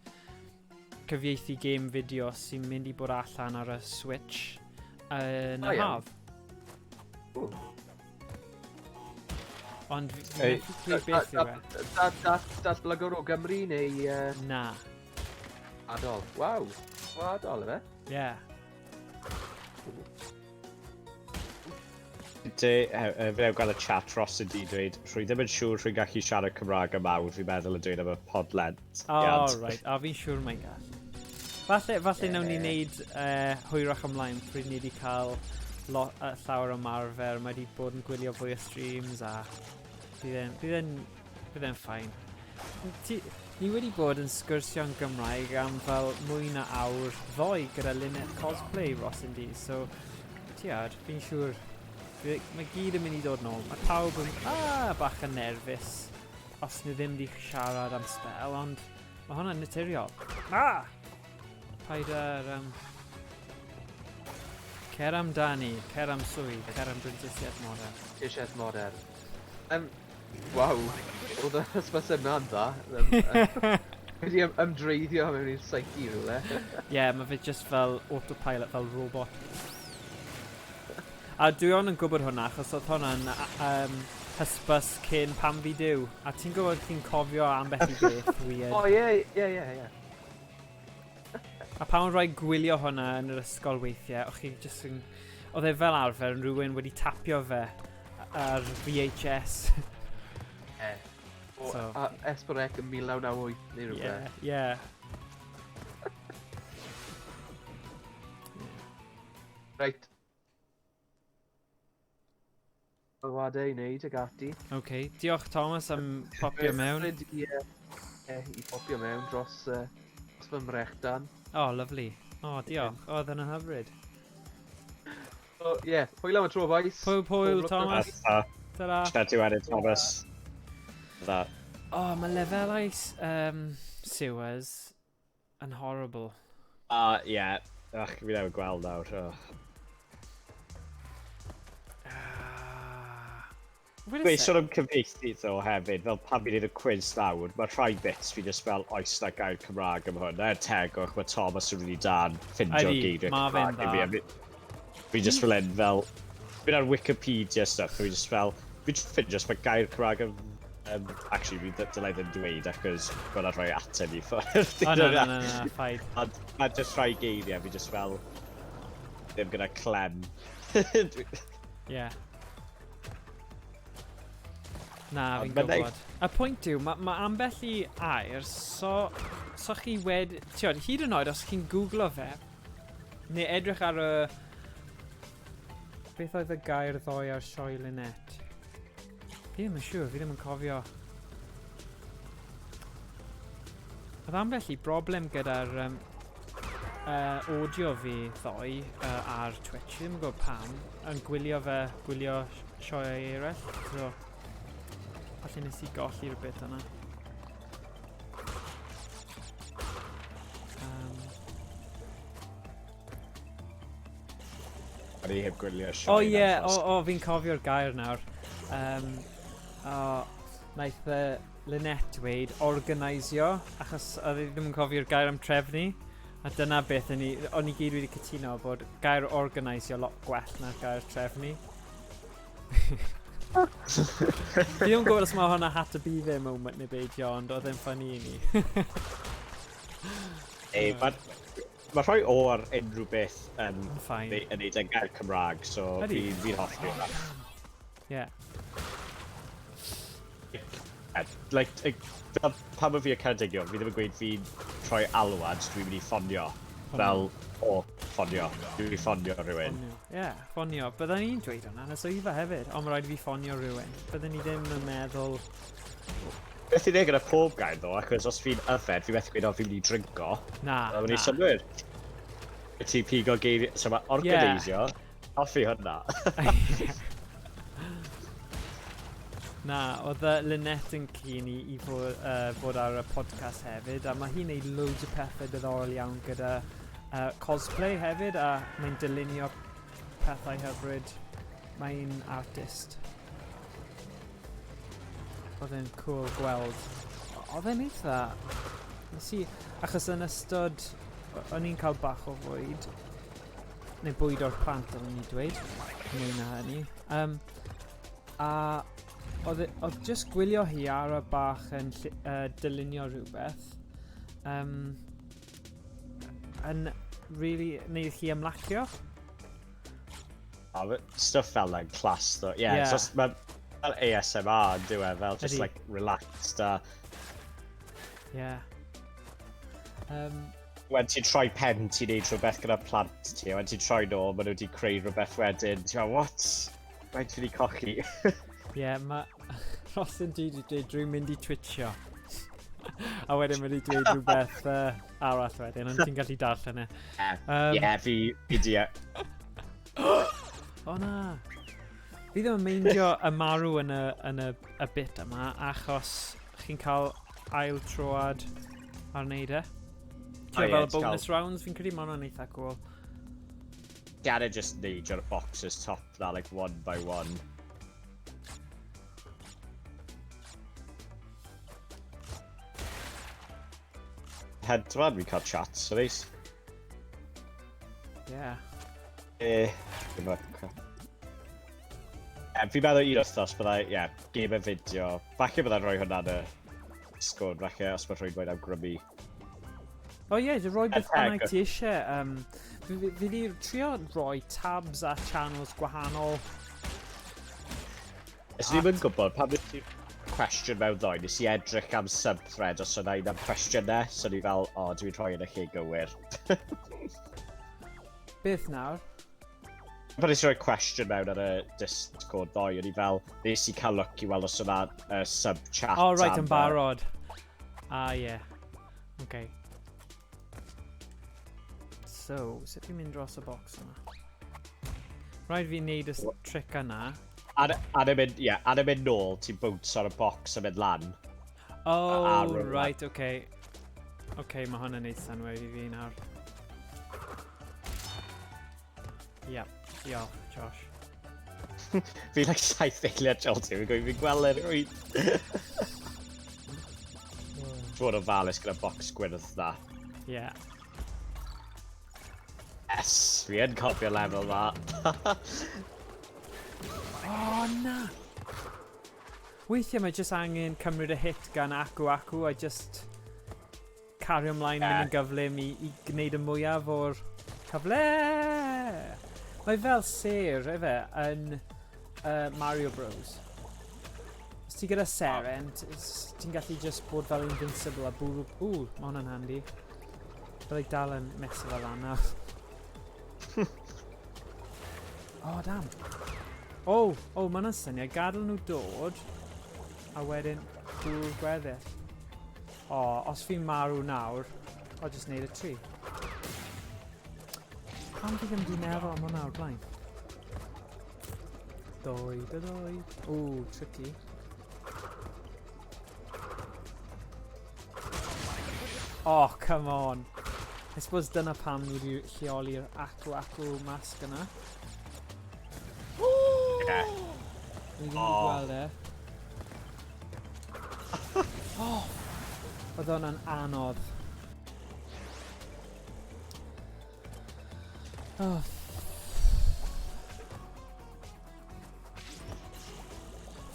cyfieithu game fideo sy'n mynd i bod allan ar y Switch yn yr haf. Ond fi'n methu dweud beth yw e. Datblygwr o Gymru neu... Na. Adol. Waw. Adol, efe? Ie. Fe ew gael y chat dros y di dweud, rwy ddim yn siŵr rwy'n gallu siarad Cymraeg yma, fi'n meddwl yn dweud am y podled. Oh, right. A fi'n siŵr mae'n gallu. Falle nawn ni wneud hwyrach ymlaen pryd ni wedi cael llawer o marfer, mae wedi bod yn gwylio fwy o streams a bydd e'n ffain. Ni wedi bod yn sgwrsio'n Gymraeg am fel mwy na awr ddoe gyda Lynette Cosplay Ross Indy, so tiad, fi'n siŵr mae gyd yn mynd i dod nôl. Mae pawb yn bach yn nerfus os nhw ddim wedi siarad am spel, ond mae hwnna'n naturiol. Paid ar... Cer amdani, cer am swydd, cer am brentisiaeth modern. Brentisiaeth modern. Waw, oedd y hysbyseb na'n dda. Wedi ymdreiddio mewn i'r psyche rhywle. Ie, mae fe just fel autopilot, fel robot. A dwi ond yn gwybod hwnna, achos oedd hwnna'n hysbys cyn Pam Fi Duw. A ti'n gwybod chi'n cofio ambell i beth weird. O, ie. A pan o'n rhaid gwylio hwnna yn yr ysgol weithiau, o'ch chi jyst yn... Oedd e fel arfer yn rhywun wedi tapio fe ar VHS. Ie. O, so. A S4C yn 1998 neu rhywbeth. Ie, ie. Reit. Sylwadau i wneud ag ati. OK, diolch Thomas am popio mewn. Hyfryd i, i popio mewn dros, dros fy mrechdan. Oh, lovely. Oh, diolch. Oh, oedd yna hyfryd. So, ie, yeah, hwyl am y tro, boys. Hwyl, hwyl, Thomas. Ta-ra. Chat i wedyn, Thomas. Ta. Oh, mae lefelau sewers yn horrible. Ah, ie. Yeah. Ach, fi newydd gweld nawr. Oh. Ah. Wait, sôn am cyfieithu ddo hefyd, fel pan fi'n neud y quiz nawr, mae rhai bits fi just fel oes na gair Cymraeg am hwn. Er tegwch, mae Thomas yn really da'n ffindio geiriau Cymraeg i fi. Fi just fel un fel, fi'n ar Wikipedia stuff, fi just fel, fi'n ffindio os mae gair Cymraeg am actually, fi dylai ddim dweud achos bod na rhoi ateb i ffwrdd. O, na, na, na, na, ffaid. Ond mae jyst rhai geiriau, fi jyst fel, ddim gyda clem. Ie. Na, fi'n gwybod. Y pwynt yw, mae ma ambell i air, so, so chi wed... Tiod, hyd yn oed os chi'n googlo fe, neu edrych ar y... Beth oedd y gair ddoe ar sioe Lynette? Fi ddim yn siŵr, fi ddim yn cofio. Oedd ambell i broblem gyda'r um, audio fi ddoe ar Twitch, fi ddim yn gwybod pam, yn gwylio fe, gwylio sioeau eraill. So, falle nes i golli'r bit yna. O'n i heb gwylio sioe. O ie, yeah, o, o, fi'n cofio'r gair nawr. Um, o, naeth Lynette dweud organisio, achos oedd hi ddim yn cofio'r gair am trefnu. A dyna beth o'n i, o'n i gyd wedi cytuno bod gair organisio lot gwell na'r gair trefnu. Fi ddim yn gwybod os mae hwnna had to be there moment neu beidio, ond oedd e'n ffynnu i ni. Ei, mae ma rhoi o ar unrhyw beth yn, Fine. yn neud e'n gair Cymraeg, so fi'n fi hoffi hwnna. Ie. Like, fel pan mae fi y Ceredigion, fi ddim yn gweud fi'n rhoi alwad, dwi'n mynd i ffonio. Fel, o, ffonio. Dwi'n mynd i ffonio rhywun. Ie, yeah, ffonio. Byddwn ni'n dweud hwnna yn y swyddfa hefyd, ond mae rhaid i fi ffonio rhywun. Byddwn ni ddim yn meddwl... Beth i'n neud gyda pob gair ddo, achos os fi'n yfed, fi methu gweud o fi'n mynd i dringo. Na, na. Mae'n synnwyr. Ti'n pigo geiriau, so mae organiseio, yeah. Hoffi hwnna. Na, oedd Lynette yn keen i, i fod, fod ar y podcast hefyd, a mae hi'n neud loads o pethau diddorol iawn gyda cosplay hefyd, a mae'n dylunio pethau hyfryd. Mae'n artist. Oedd e'n cool gweld. Oedd e'n eitha... Nes i... Achos yn ystod... O'n i'n cael bach o fwyd. Neu bwyd o'r plant, o'n i'n dweud. Mwy na hynny. A oedd, e, oedd just gwylio hi ar y bach yn dylunio rhywbeth yn really neud chi ymlacio. A stuff fel like class though. Yeah, yeah. Just, mae fel ASMR yn dyw e, fel just like relaxed a... Yeah. When ti'n troi pen ti'n neud rhywbeth gyda plant ti, a when ti'n troi nôl, maen nhw wedi creu rhywbeth wedyn. Ti'n meddwl, what? Mae'n ti wedi cochi. Ie, yeah, mae Ross yn dweud dweud dwi'n mynd i twitio. A wedyn mae wedi dweud rhywbeth arall wedyn, ond ti'n gallu darllen e. Ie, yeah, fi di... O na. Fi ddim yn meindio y marw yn y, yn y, y bit yma, achos chi'n cael ail troad ar wneud e. Ti'n fel bonus rounds, fi'n credu mae hwnna'n eitha cool. Gada just neud o'r boxes top na, like one by one. Hedfan, fi'n cael chat, so neis. Yeah. Dim Fi'n meddwl un wythnos byddai, ie, yeah, game y fideo. Falle byddai'n rhoi hwnna yn y Discord, falle os mae rhywun moyn awgrymu. O ie, yeah, roi beth bynnag ti eisiau. Um, fi, fi, fi di trio roi tabs a channels gwahanol. Ys ddim yn gwybod, pan nes i cwestiwn mewn ddoe, nes i edrych am sub-thread os yna un am cwestiynau, so ni fel, o, oh, dwi'n rhoi yn y lle gywir. Beth nawr? Pan nes i roi cwestiwn mewn ar y Discord ddoe, o'n i fel, nes i cael look i weld os yna sub-chat. Oh, right, yn barod. Ah, ie. Yeah. Okay. So, sut fi'n mynd dros y box yma? Rhaid fi wneud y trick yna. Ar, ar y mynd, ie, ar y mynd nôl, ti'n bounce ar y box a mynd lan. Oh, a, right, okay. Okay, mae hwn yn neud synwyr i fi nawr. Yep, diolch, Josh. Fi like saith eiliad jol ti, fi'n gweud, fi'n gweld e'n rwy'n. Fod yn ofalus gyda box gwyrdd na. Yeah. Yes, fi yn cofio lefel na. oh, na! Weithiau mae jyst angen cymryd y hit gan acw acw a just cario ymlaen yeah. mynd yn gyflym i, i gwneud y mwyaf o'r cyfle. Mae fel ser, efe, yn Mario Bros. Os ti gyda seren, ti'n gallu just bod fel invincible a bwrw... Ww, mae hwnna'n handi. Byddai dal yn mesu fel lan nawr. oh, damn. Oh, oh, mae hwnna'n syniad. Gadael nhw dod, a wedyn bwrw'r gweddill. O, oh, os fi'n marw nawr, I'll just neud y tri. Pam fi ddim wedi meddwl am hwnna o'r blaen? Doi, doi, doi. Ooh, tricky. Oh, come on. I suppose dyna pam nhw wedi lleoli'r acw acw mask yna. Yeah. Ni ddim wedi gweld e. Oh! Oedd hwnna'n anodd. Oh.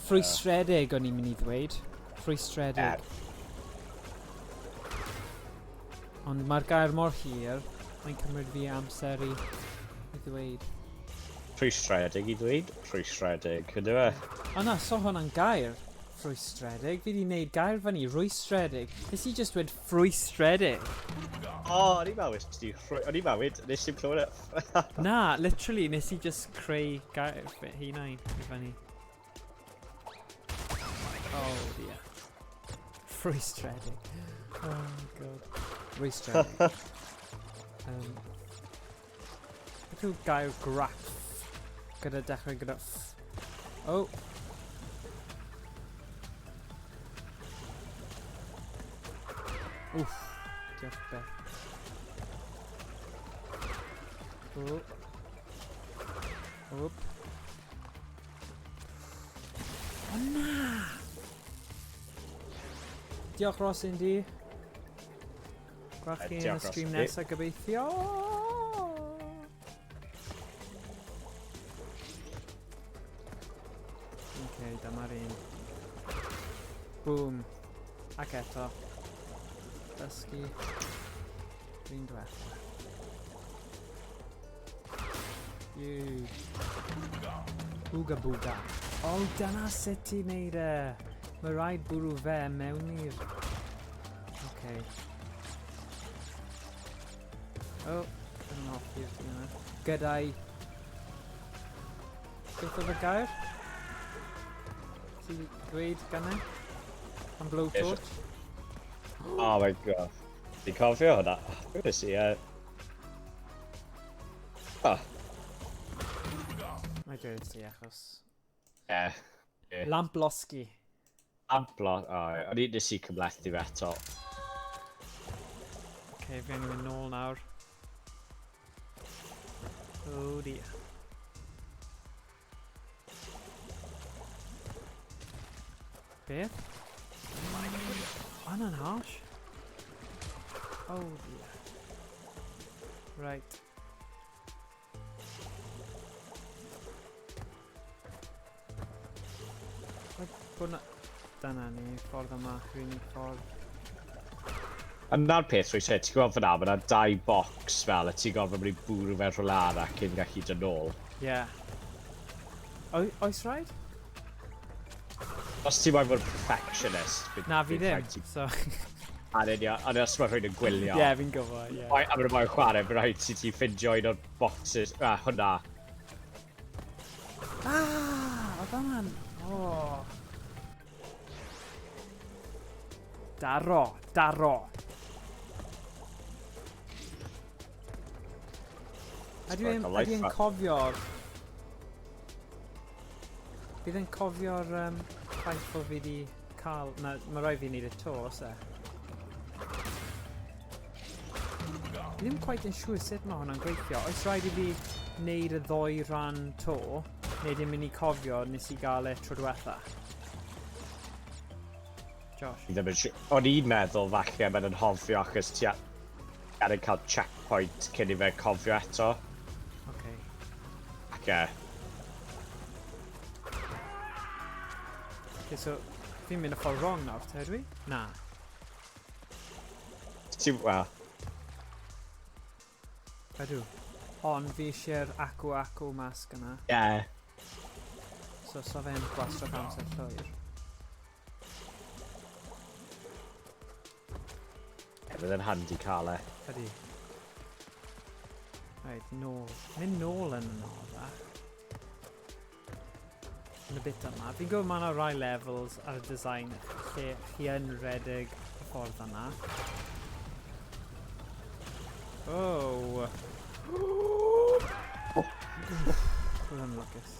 Ffrwystredig o'n i'n mynd i ddweud. Ffrwystredig. Yeah. Ond mae'r gair mor hir, mae'n cymryd fi amser i, i ddweud. Rhwystredig i ddweud, rhwystredig, ynddo fe? O na, so hwnna'n gair. Rhwystredig. Fi wedi gwneud gair fyny, rhwystredig. Nes i just dweud ffrwystredig. O, o'n i'n meddwl nes ti o'n i'n meddwl, nes i'n clywed e. Na, literally, nes i just creu gair fy hunain i fyny. Oh dear. Ffrwystredig. Oh god. Rhwystredig. um, Beth yw gair graff? Gyda dechrau gyda f. Oh. Wff. Diolch beth. Oh. Oop. O na! Diolch Ross Indy. Gwelch chi yn y stream nesaf gobeithio. Ok, dyma'r un. Boom. Ac eto. Dysgu. Un diwetha. Yw. Booga booga. O, oh, dyna sut ti'n neud e. Mae rhaid bwrw fe mewn i'r... Okay. Oh, dwi'n hoffi'r thing yna. Gyda'i... Beth oedd y gair? Ti dweud ganna? Am blowtorch? Oh my god. Fi'n cofio hwnna. Beth nes i, Oh. Mae dweud ti achos... Ie. Yeah. Lamp losgi. Lamp lo... O, o'n i nes i cymlethu fe eto. Oce, okay, fi angen mynd nôl nawr. Oh dear. Beth? Oh, hwnna'n harsh. Oh dear. Right. Bod na... Dyna ni, ffordd yma, rhywun ffordd. A 'na'r peth rwy'n sef, ti'n gweld fyna, mae yna dau bocs fel, a ti'n gorfod mynd i bwrw fe rhywle arall cyn gallu dod nôl. Ie. Yeah. Oes rhaid? Os ti'n moyn fod yn perfectionist... Na, fi ddim, so... A'n union, ond os mae rhywun yn gwylio... Ie, yeah, fi'n gwybod, ie. Yeah. A maen nhw'n moyn chwarae, mae'n rhaid ti ti ffindio un o'r boxes, ah, hwnna. Ah, oedd hwnna'n... Oh. Daro, daro. Ydy e'n cofio'r... Bydd e'n cofio'r ffaith bod fi wedi cael... Na, mae rhaid fi wneud y to, os e? Fi ddim quite yn siŵr sut mae hwnna'n gweithio. Oes rhaid i fi wneud y ddoi rhan to, neu dim mynd i cofio nes i gael e tro diwetha? Josh. Fi ddim yn siŵr. O'n i'n meddwl falle mae'n anghofio achos ti angen cael checkpoint cyn i fe cofio eto. Okay. Ac e. Okay, so fi'n mynd y ffordd wrong nawr, te ydw i? Na. Ti, wel. Ydw. Ond fi eisiau'r acw acw mask yna. Ie. Yeah. So, so fe'n gwastraff amser llwyr. Ie, bydd e'n handi cael e. Ydy. Right, nôl. Mynd nôl yn anoddach. Yn y bit yma. Fi'n gwybod mae yna rai levels ar y design lle chi yn redeg y ffordd yna. Oh! Roedd yn lwcus.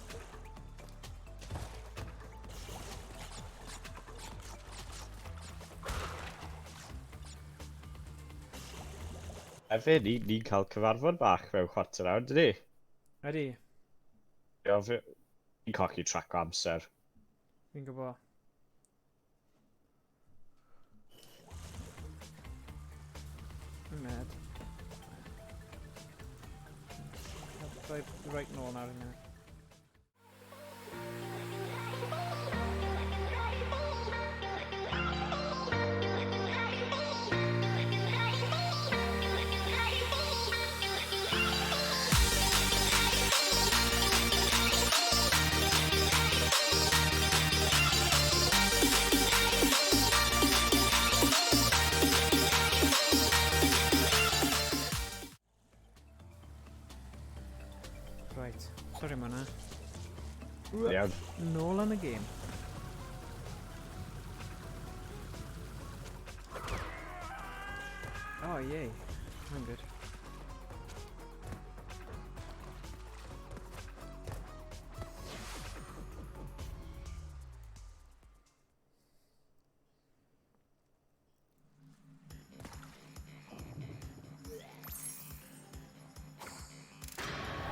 Hefyd, ni'n ni cael cyfarfod bach mewn chwarter awr, dydi? Ydy. Ie, fi'n colli track o amser. Fi'n gwybod. Med. Right, right nôl nawr yn munud. Right, sorry am hwnna. Iawn. Nôl yn y gêm. Oh, yay. I'm good.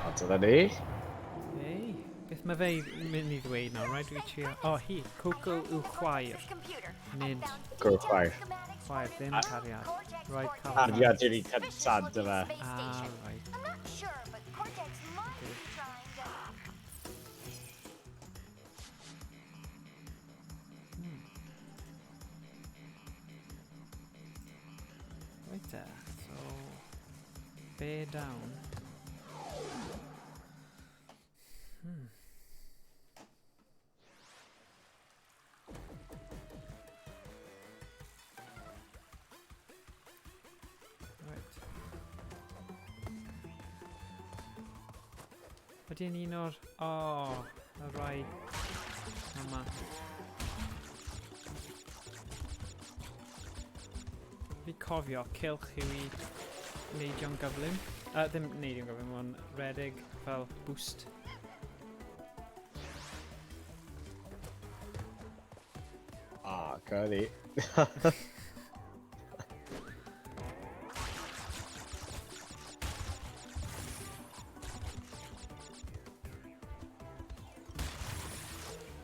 A dyna ni. Ei, beth mae fe i mynd i ddweud nawr? Rhaid dwi trio... O, oh, hi, Coco yw chwaer. Nid... Coco yw chwaer. Chwaer, ddim cariad. Rhaid cael... Cariad yw'r un cyntaf, dyma. Ah, right. Right there, so bear down. Right. Ydy yn un o'r... O, oh, y rai yma. Fi cofio, cylch yw i neidio'n gyflym. Ddim neidio'n gyflym, ond redeg fel boost. Ah, curly.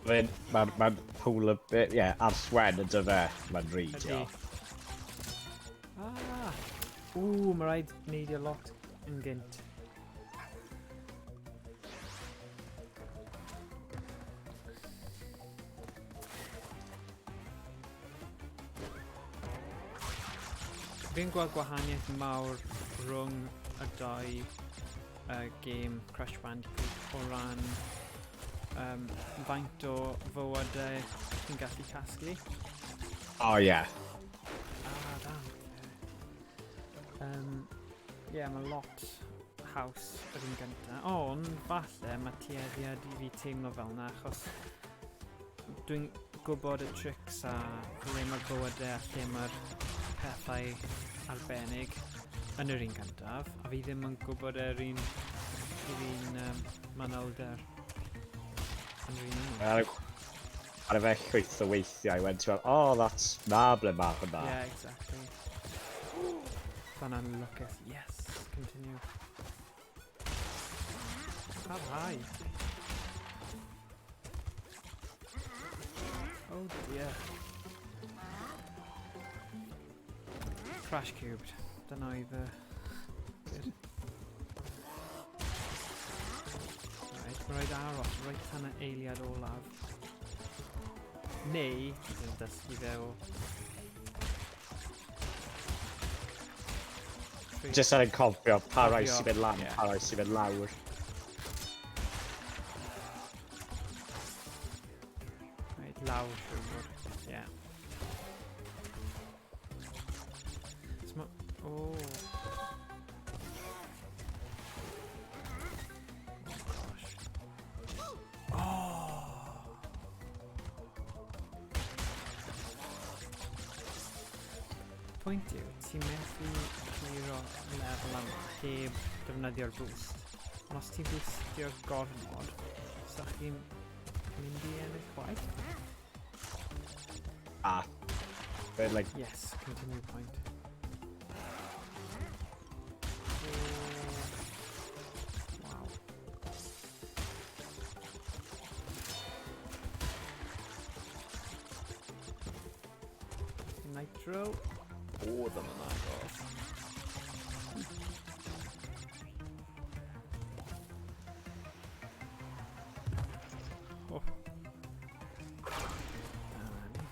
Mae'n ma, ma polar bear, ie, yeah, arswen ydy fe, mae'n reidio. Ah! Ww, mae rhaid neidio lot yn gynt. Fi'n gweld gwahaniaeth mawr rhwng y dau gêm Crash Bandicoot o ran um, faint o fywydau chi'n gallu casglu. Oh, yeah. Ah, damn. Um, yeah, mae lot haws yr un gyntaf. Ond, falle, mae tueddiad i fi teimlo fel yna, achos dwi'n gwybod y tricks a lle mae'r bywydau a lle mae'r pethau arbennig yn yr un gyntaf, a fi ddim yn gwybod yr un, yr un um, manylder yn yr un yma. Ar, ar y fe llwyth o weithiau, wedyn ti'n fel, oh, that's, na ble mae hwnna. Yeah, exactly. Fanna'n lwcus. Yes, continue. Parhau. Oh dear. Crash cubed. Dyna oedd y... Good. Right, mae rhaid aros reit tan y eiliad olaf. Neu, yn dysgu fe o... Just ar yn cofio pa rai sy'n mynd lan, pa rai sy'n mynd lawr. Right, lawr siwr fod. Yeah. So ma... Oh. Oh gosh. Oh! Pwynt yw, ti'n methu curo lefel yma heb defnyddio'r boost. Ond os ti'n boostio gormod, sa chi'n mynd i ennill chwaith? Ah. But like... Yes, continue point. Wow. Nitro. O, dyma na agos. Oh. Dyna ni.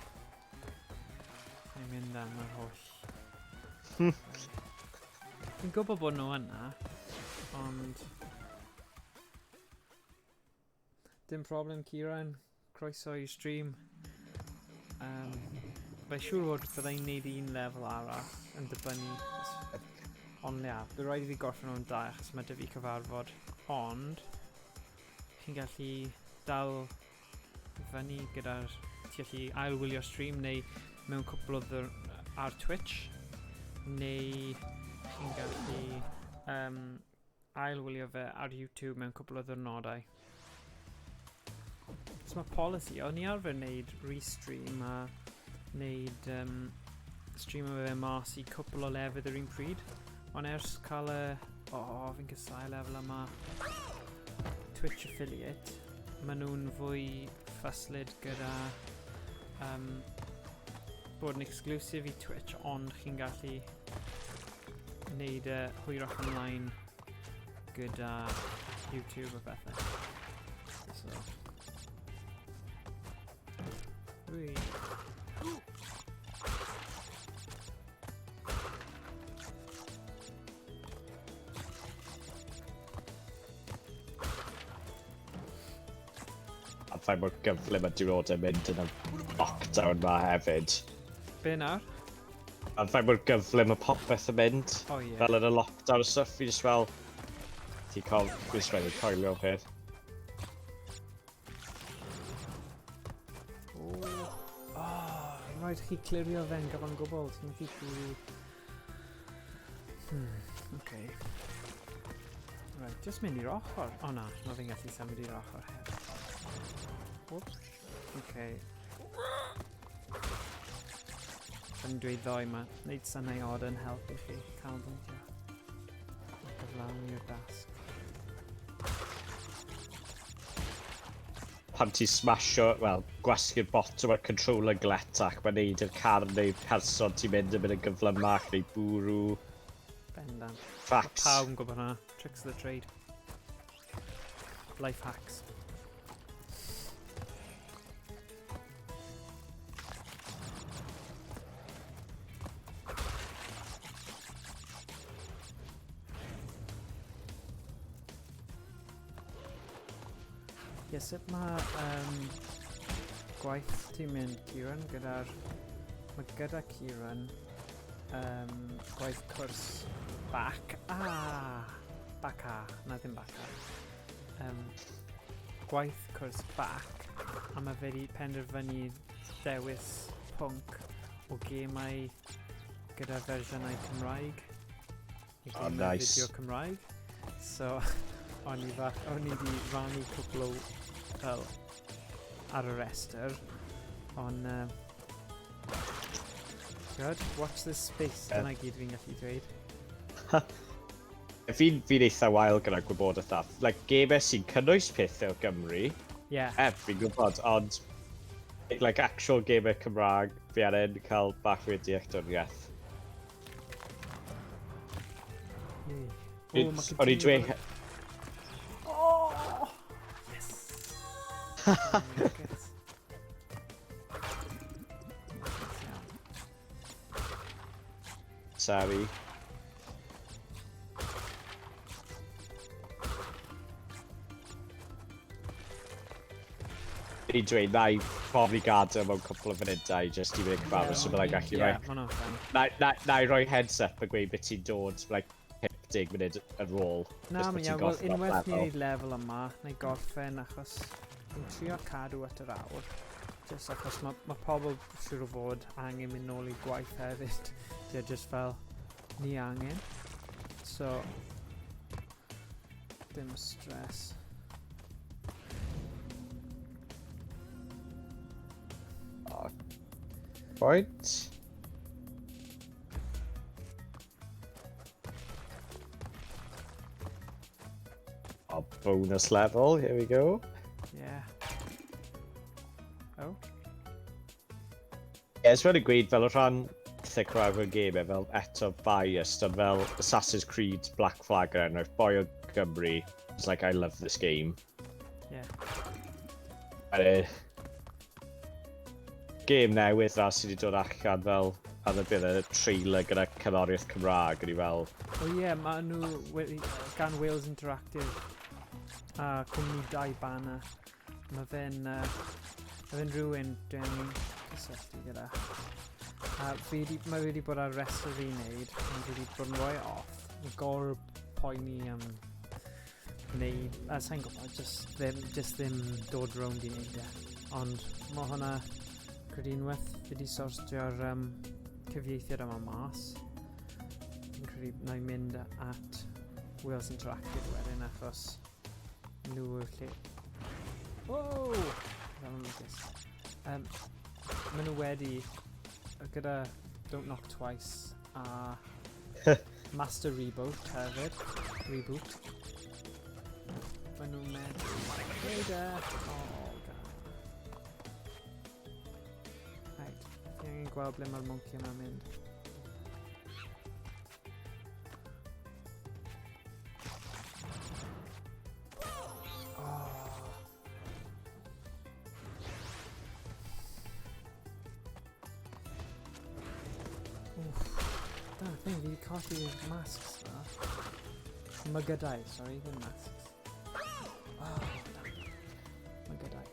Mae'n mynd am yr holl... Fi'n gwybod bod nhw yna, ond... Dim problem, Kieran. Croeso i'r stream. Um, Mae'n siŵr fod byddai'n neud un lefel arall yn dibynnu. Ond ia, bydd rhaid i fi gorffen nhw'n da achos mae dy fi cyfarfod. Ond, chi'n gallu dal fyny gyda'r... Ti'n gallu ail-wylio stream neu mewn cwpl o ddwr ar Twitch. Neu chi'n gallu um, ail-wylio fe ar YouTube mewn cwpl o ddwrnodau. So mae policy, o'n i arfer wneud restream a wneud um, stream o fe mas i cwpl o lefydd yr un pryd. Ond ers cael y... O, oh, fi'n casau lefel yma. Twitch affiliate, maen nhw'n fwy ffuslyd gyda um, bod yn exclusive i Twitch, ond chi'n gallu wneud e hwyrach ymlaen gyda YouTube a bethau. So. Ui. A ffaith mor gyflym a diwrnodau mynd yn y lockdown ma hefyd. Be nawr? A ffaith mor gyflym y popeth yn mynd. Oh, yeah. Fel yn y lockdown stuff, fi just fel... Ti'n cael... Fi just wedi coelio peth. Oh, oh, rhaid chi clirio fe'n gyfan gwbl. Ti'n methu chi... Okay. Right, just mynd i'r ochr. O oh, na, mae fi'n gallu symud i'r ochr hefyd. Whoops. Okay. Yn dweud ddoe ma, wneud synau od yn helpu chi canolbwyntio. Cyflawni'r dasg. Pan ti'n smasho, wel, gwasgu'r botwm ar controller gletach, mae'n neud i'r car neu person ti'n mynd yn mynd yn gyflymach neu bwrw. Bendant. Facts. Pawb yn gwybod hwnna. Tricks of the trade. Life hacks. Ie, sut mae gwaith ti'n mynd, Kieran, gyda'r... Mae gyda Kieran gwaith cwrs bac A. Bac A, na ddim bac A. Gwaith cwrs bac, a mae fe wedi penderfynu dewis pwnc o gemau gyda fersiynau Cymraeg. I oh, nice. Fideo Cymraeg. So, o'n i, o'n i wedi rannu cwpl o fel ar y restr. Ond, good, watch this space, dyna gyd fi'n gallu dweud. Fi'n eitha wael gyda gwybodaeth na. Like, gemau sy'n cynnwys pethau o Gymru. Yeah. Fi'n gwybod, ond like, actual gemau Cymraeg, fi angen cael bach fwy o dealltwriaeth. Oh, O'n i'n dweud... Oh! Yes! Sorry. Fi'n dweud, na i probably gadael mewn cwpl o funudau jyst i fynd i'r cyfarfod, so byddai'n gallu rhoi... Na i roi heads up a gweud beth ti'n dod, like, 50 munud ar ôl. Na, mae'n iawn, wel, unwaith ni'n neud lefel yma, na i gorffen achos fi'n trio cadw at yr awr. Just achos mae pobl siŵr o fod angen mynd nôl i gwaith hefyd. Ie, just fel ni angen. So, dim stress. Oh, point. Our bonus level, here we go. Yeah. Oh. Yeah, it's really gweud fel o rhan pethau Cymraeg o'r gemau, fel eto biased, ond fel Assassin's Creed Black Flag er enghraifft, boi o Gymru, it's like, I love this game. Yeah. Game newydd na sydd wedi dod allan fel ar y bydd y trailer gyda cerddoriaeth Cymraeg, o'n i fel... O ie, yeah, maen nhw wedi, gan Wales Interactive a cwmni Dau Banner. Mae fe'n rhywun dwi'n angen cysylltu gyda. A mae wedi bod ar restr fi wneud, ond dwi wedi bod yn rhoi off. Mae gor poeni am wneud, a sa'n gwybod, just ddim dod rownd i wneud e. Ond mae hwnna, credu unwaith fi wedi sortio'r cyfieithiad yma mas. Fi'n credu na i mynd at Wales Interactive wedyn achos nhw yw'r lle. Wow! Fel yn lwcus. Maen nhw wedi, gyda Don't Knock Twice a Master Reboot hefyd. Reboot. Maen nhw'n meddwl... Hey there! Oh, God. Right. Fi angen gweld ble mae'r monkey yma'n mynd. Oh. Oof. Dyna'r thing, fi wedi colli'r masks na. Mygadau, sorry, ddim masks. Oh, damn. Mygadau.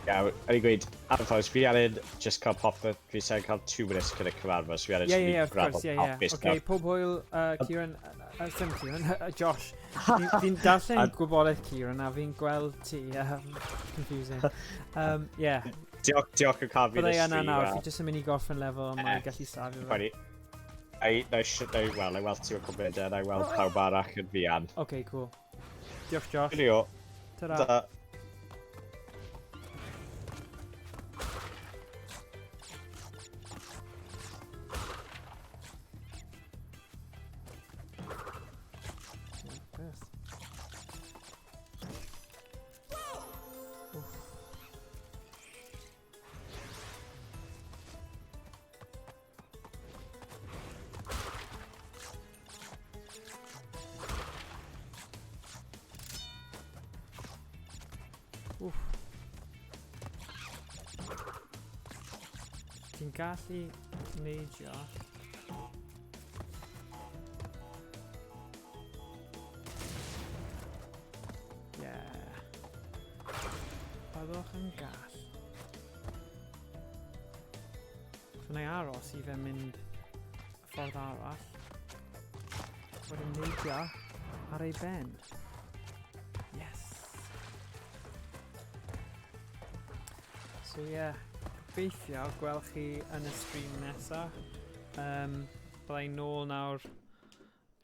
Ie, o'n i'n gweud, anffodus, fi angen just cael popeth, fi sa'n cael 2 minutes cyn y cyfarfod, so fi angen Ie, ie, of course, ie, ie. Oce, pob hwyl, Kieran, sim Kieran, Josh. Fi'n darllen gwybodaeth Kieran a fi'n gweld ti, confusing. Yeah. Diolch yn cael fi yn y stream. Byddai yna nawr, fi jyst yn mynd i gorffen lefel a mae'n gallu safio fe. Wel, I weld ti o cwmni, a i weld pawb arall yn fuan. Oce, cool. Diolch, Josh. Diolch. Ta-ra. Oof. Ti'n gallu neidio. Bach yn gall. So na i aros i fe mynd y ffordd arall. Wedyn neidio ar ei ben. Yes! So ie, yeah, gobeithio gweld chi yn y stream nesa. Bydda i nôl nawr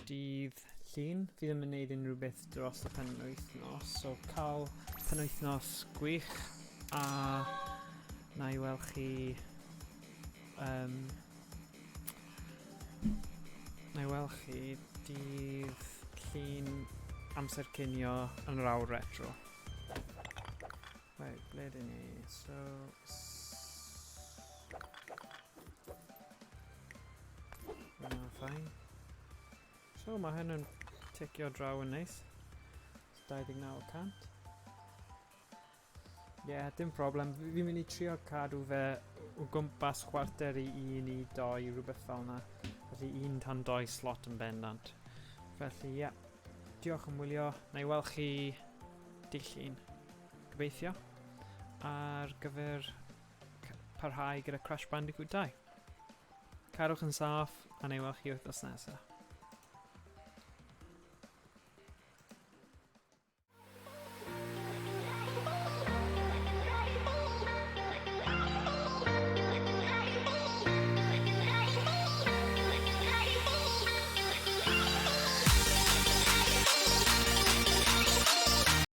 dydd Llun. Fi ddim yn neud unrhyw beth dros y penwythnos, so cael penwythnos gwych a na i weld chi na i weld chi dydd Llun amser cinio yn yr awr retro. Right, ble dyn ni? So... Hwnna'n fine. So mae hyn yn ticio draw yn neis. 29%. Ie, yeah, dim problem. Fi'n mynd i trio cadw fe o gwmpas 12:45 i 2, rhywbeth fel yna. Felly 1 tan 2 slot yn bendant. Felly, ie. Yeah. Diolch am wylio. Na i weld chi dydd Llun. Gobeithio. Ar gyfer parhau gyda Crash Bandicoot 2. Cadwch yn saff, a na i weld chi wythnos nesaf.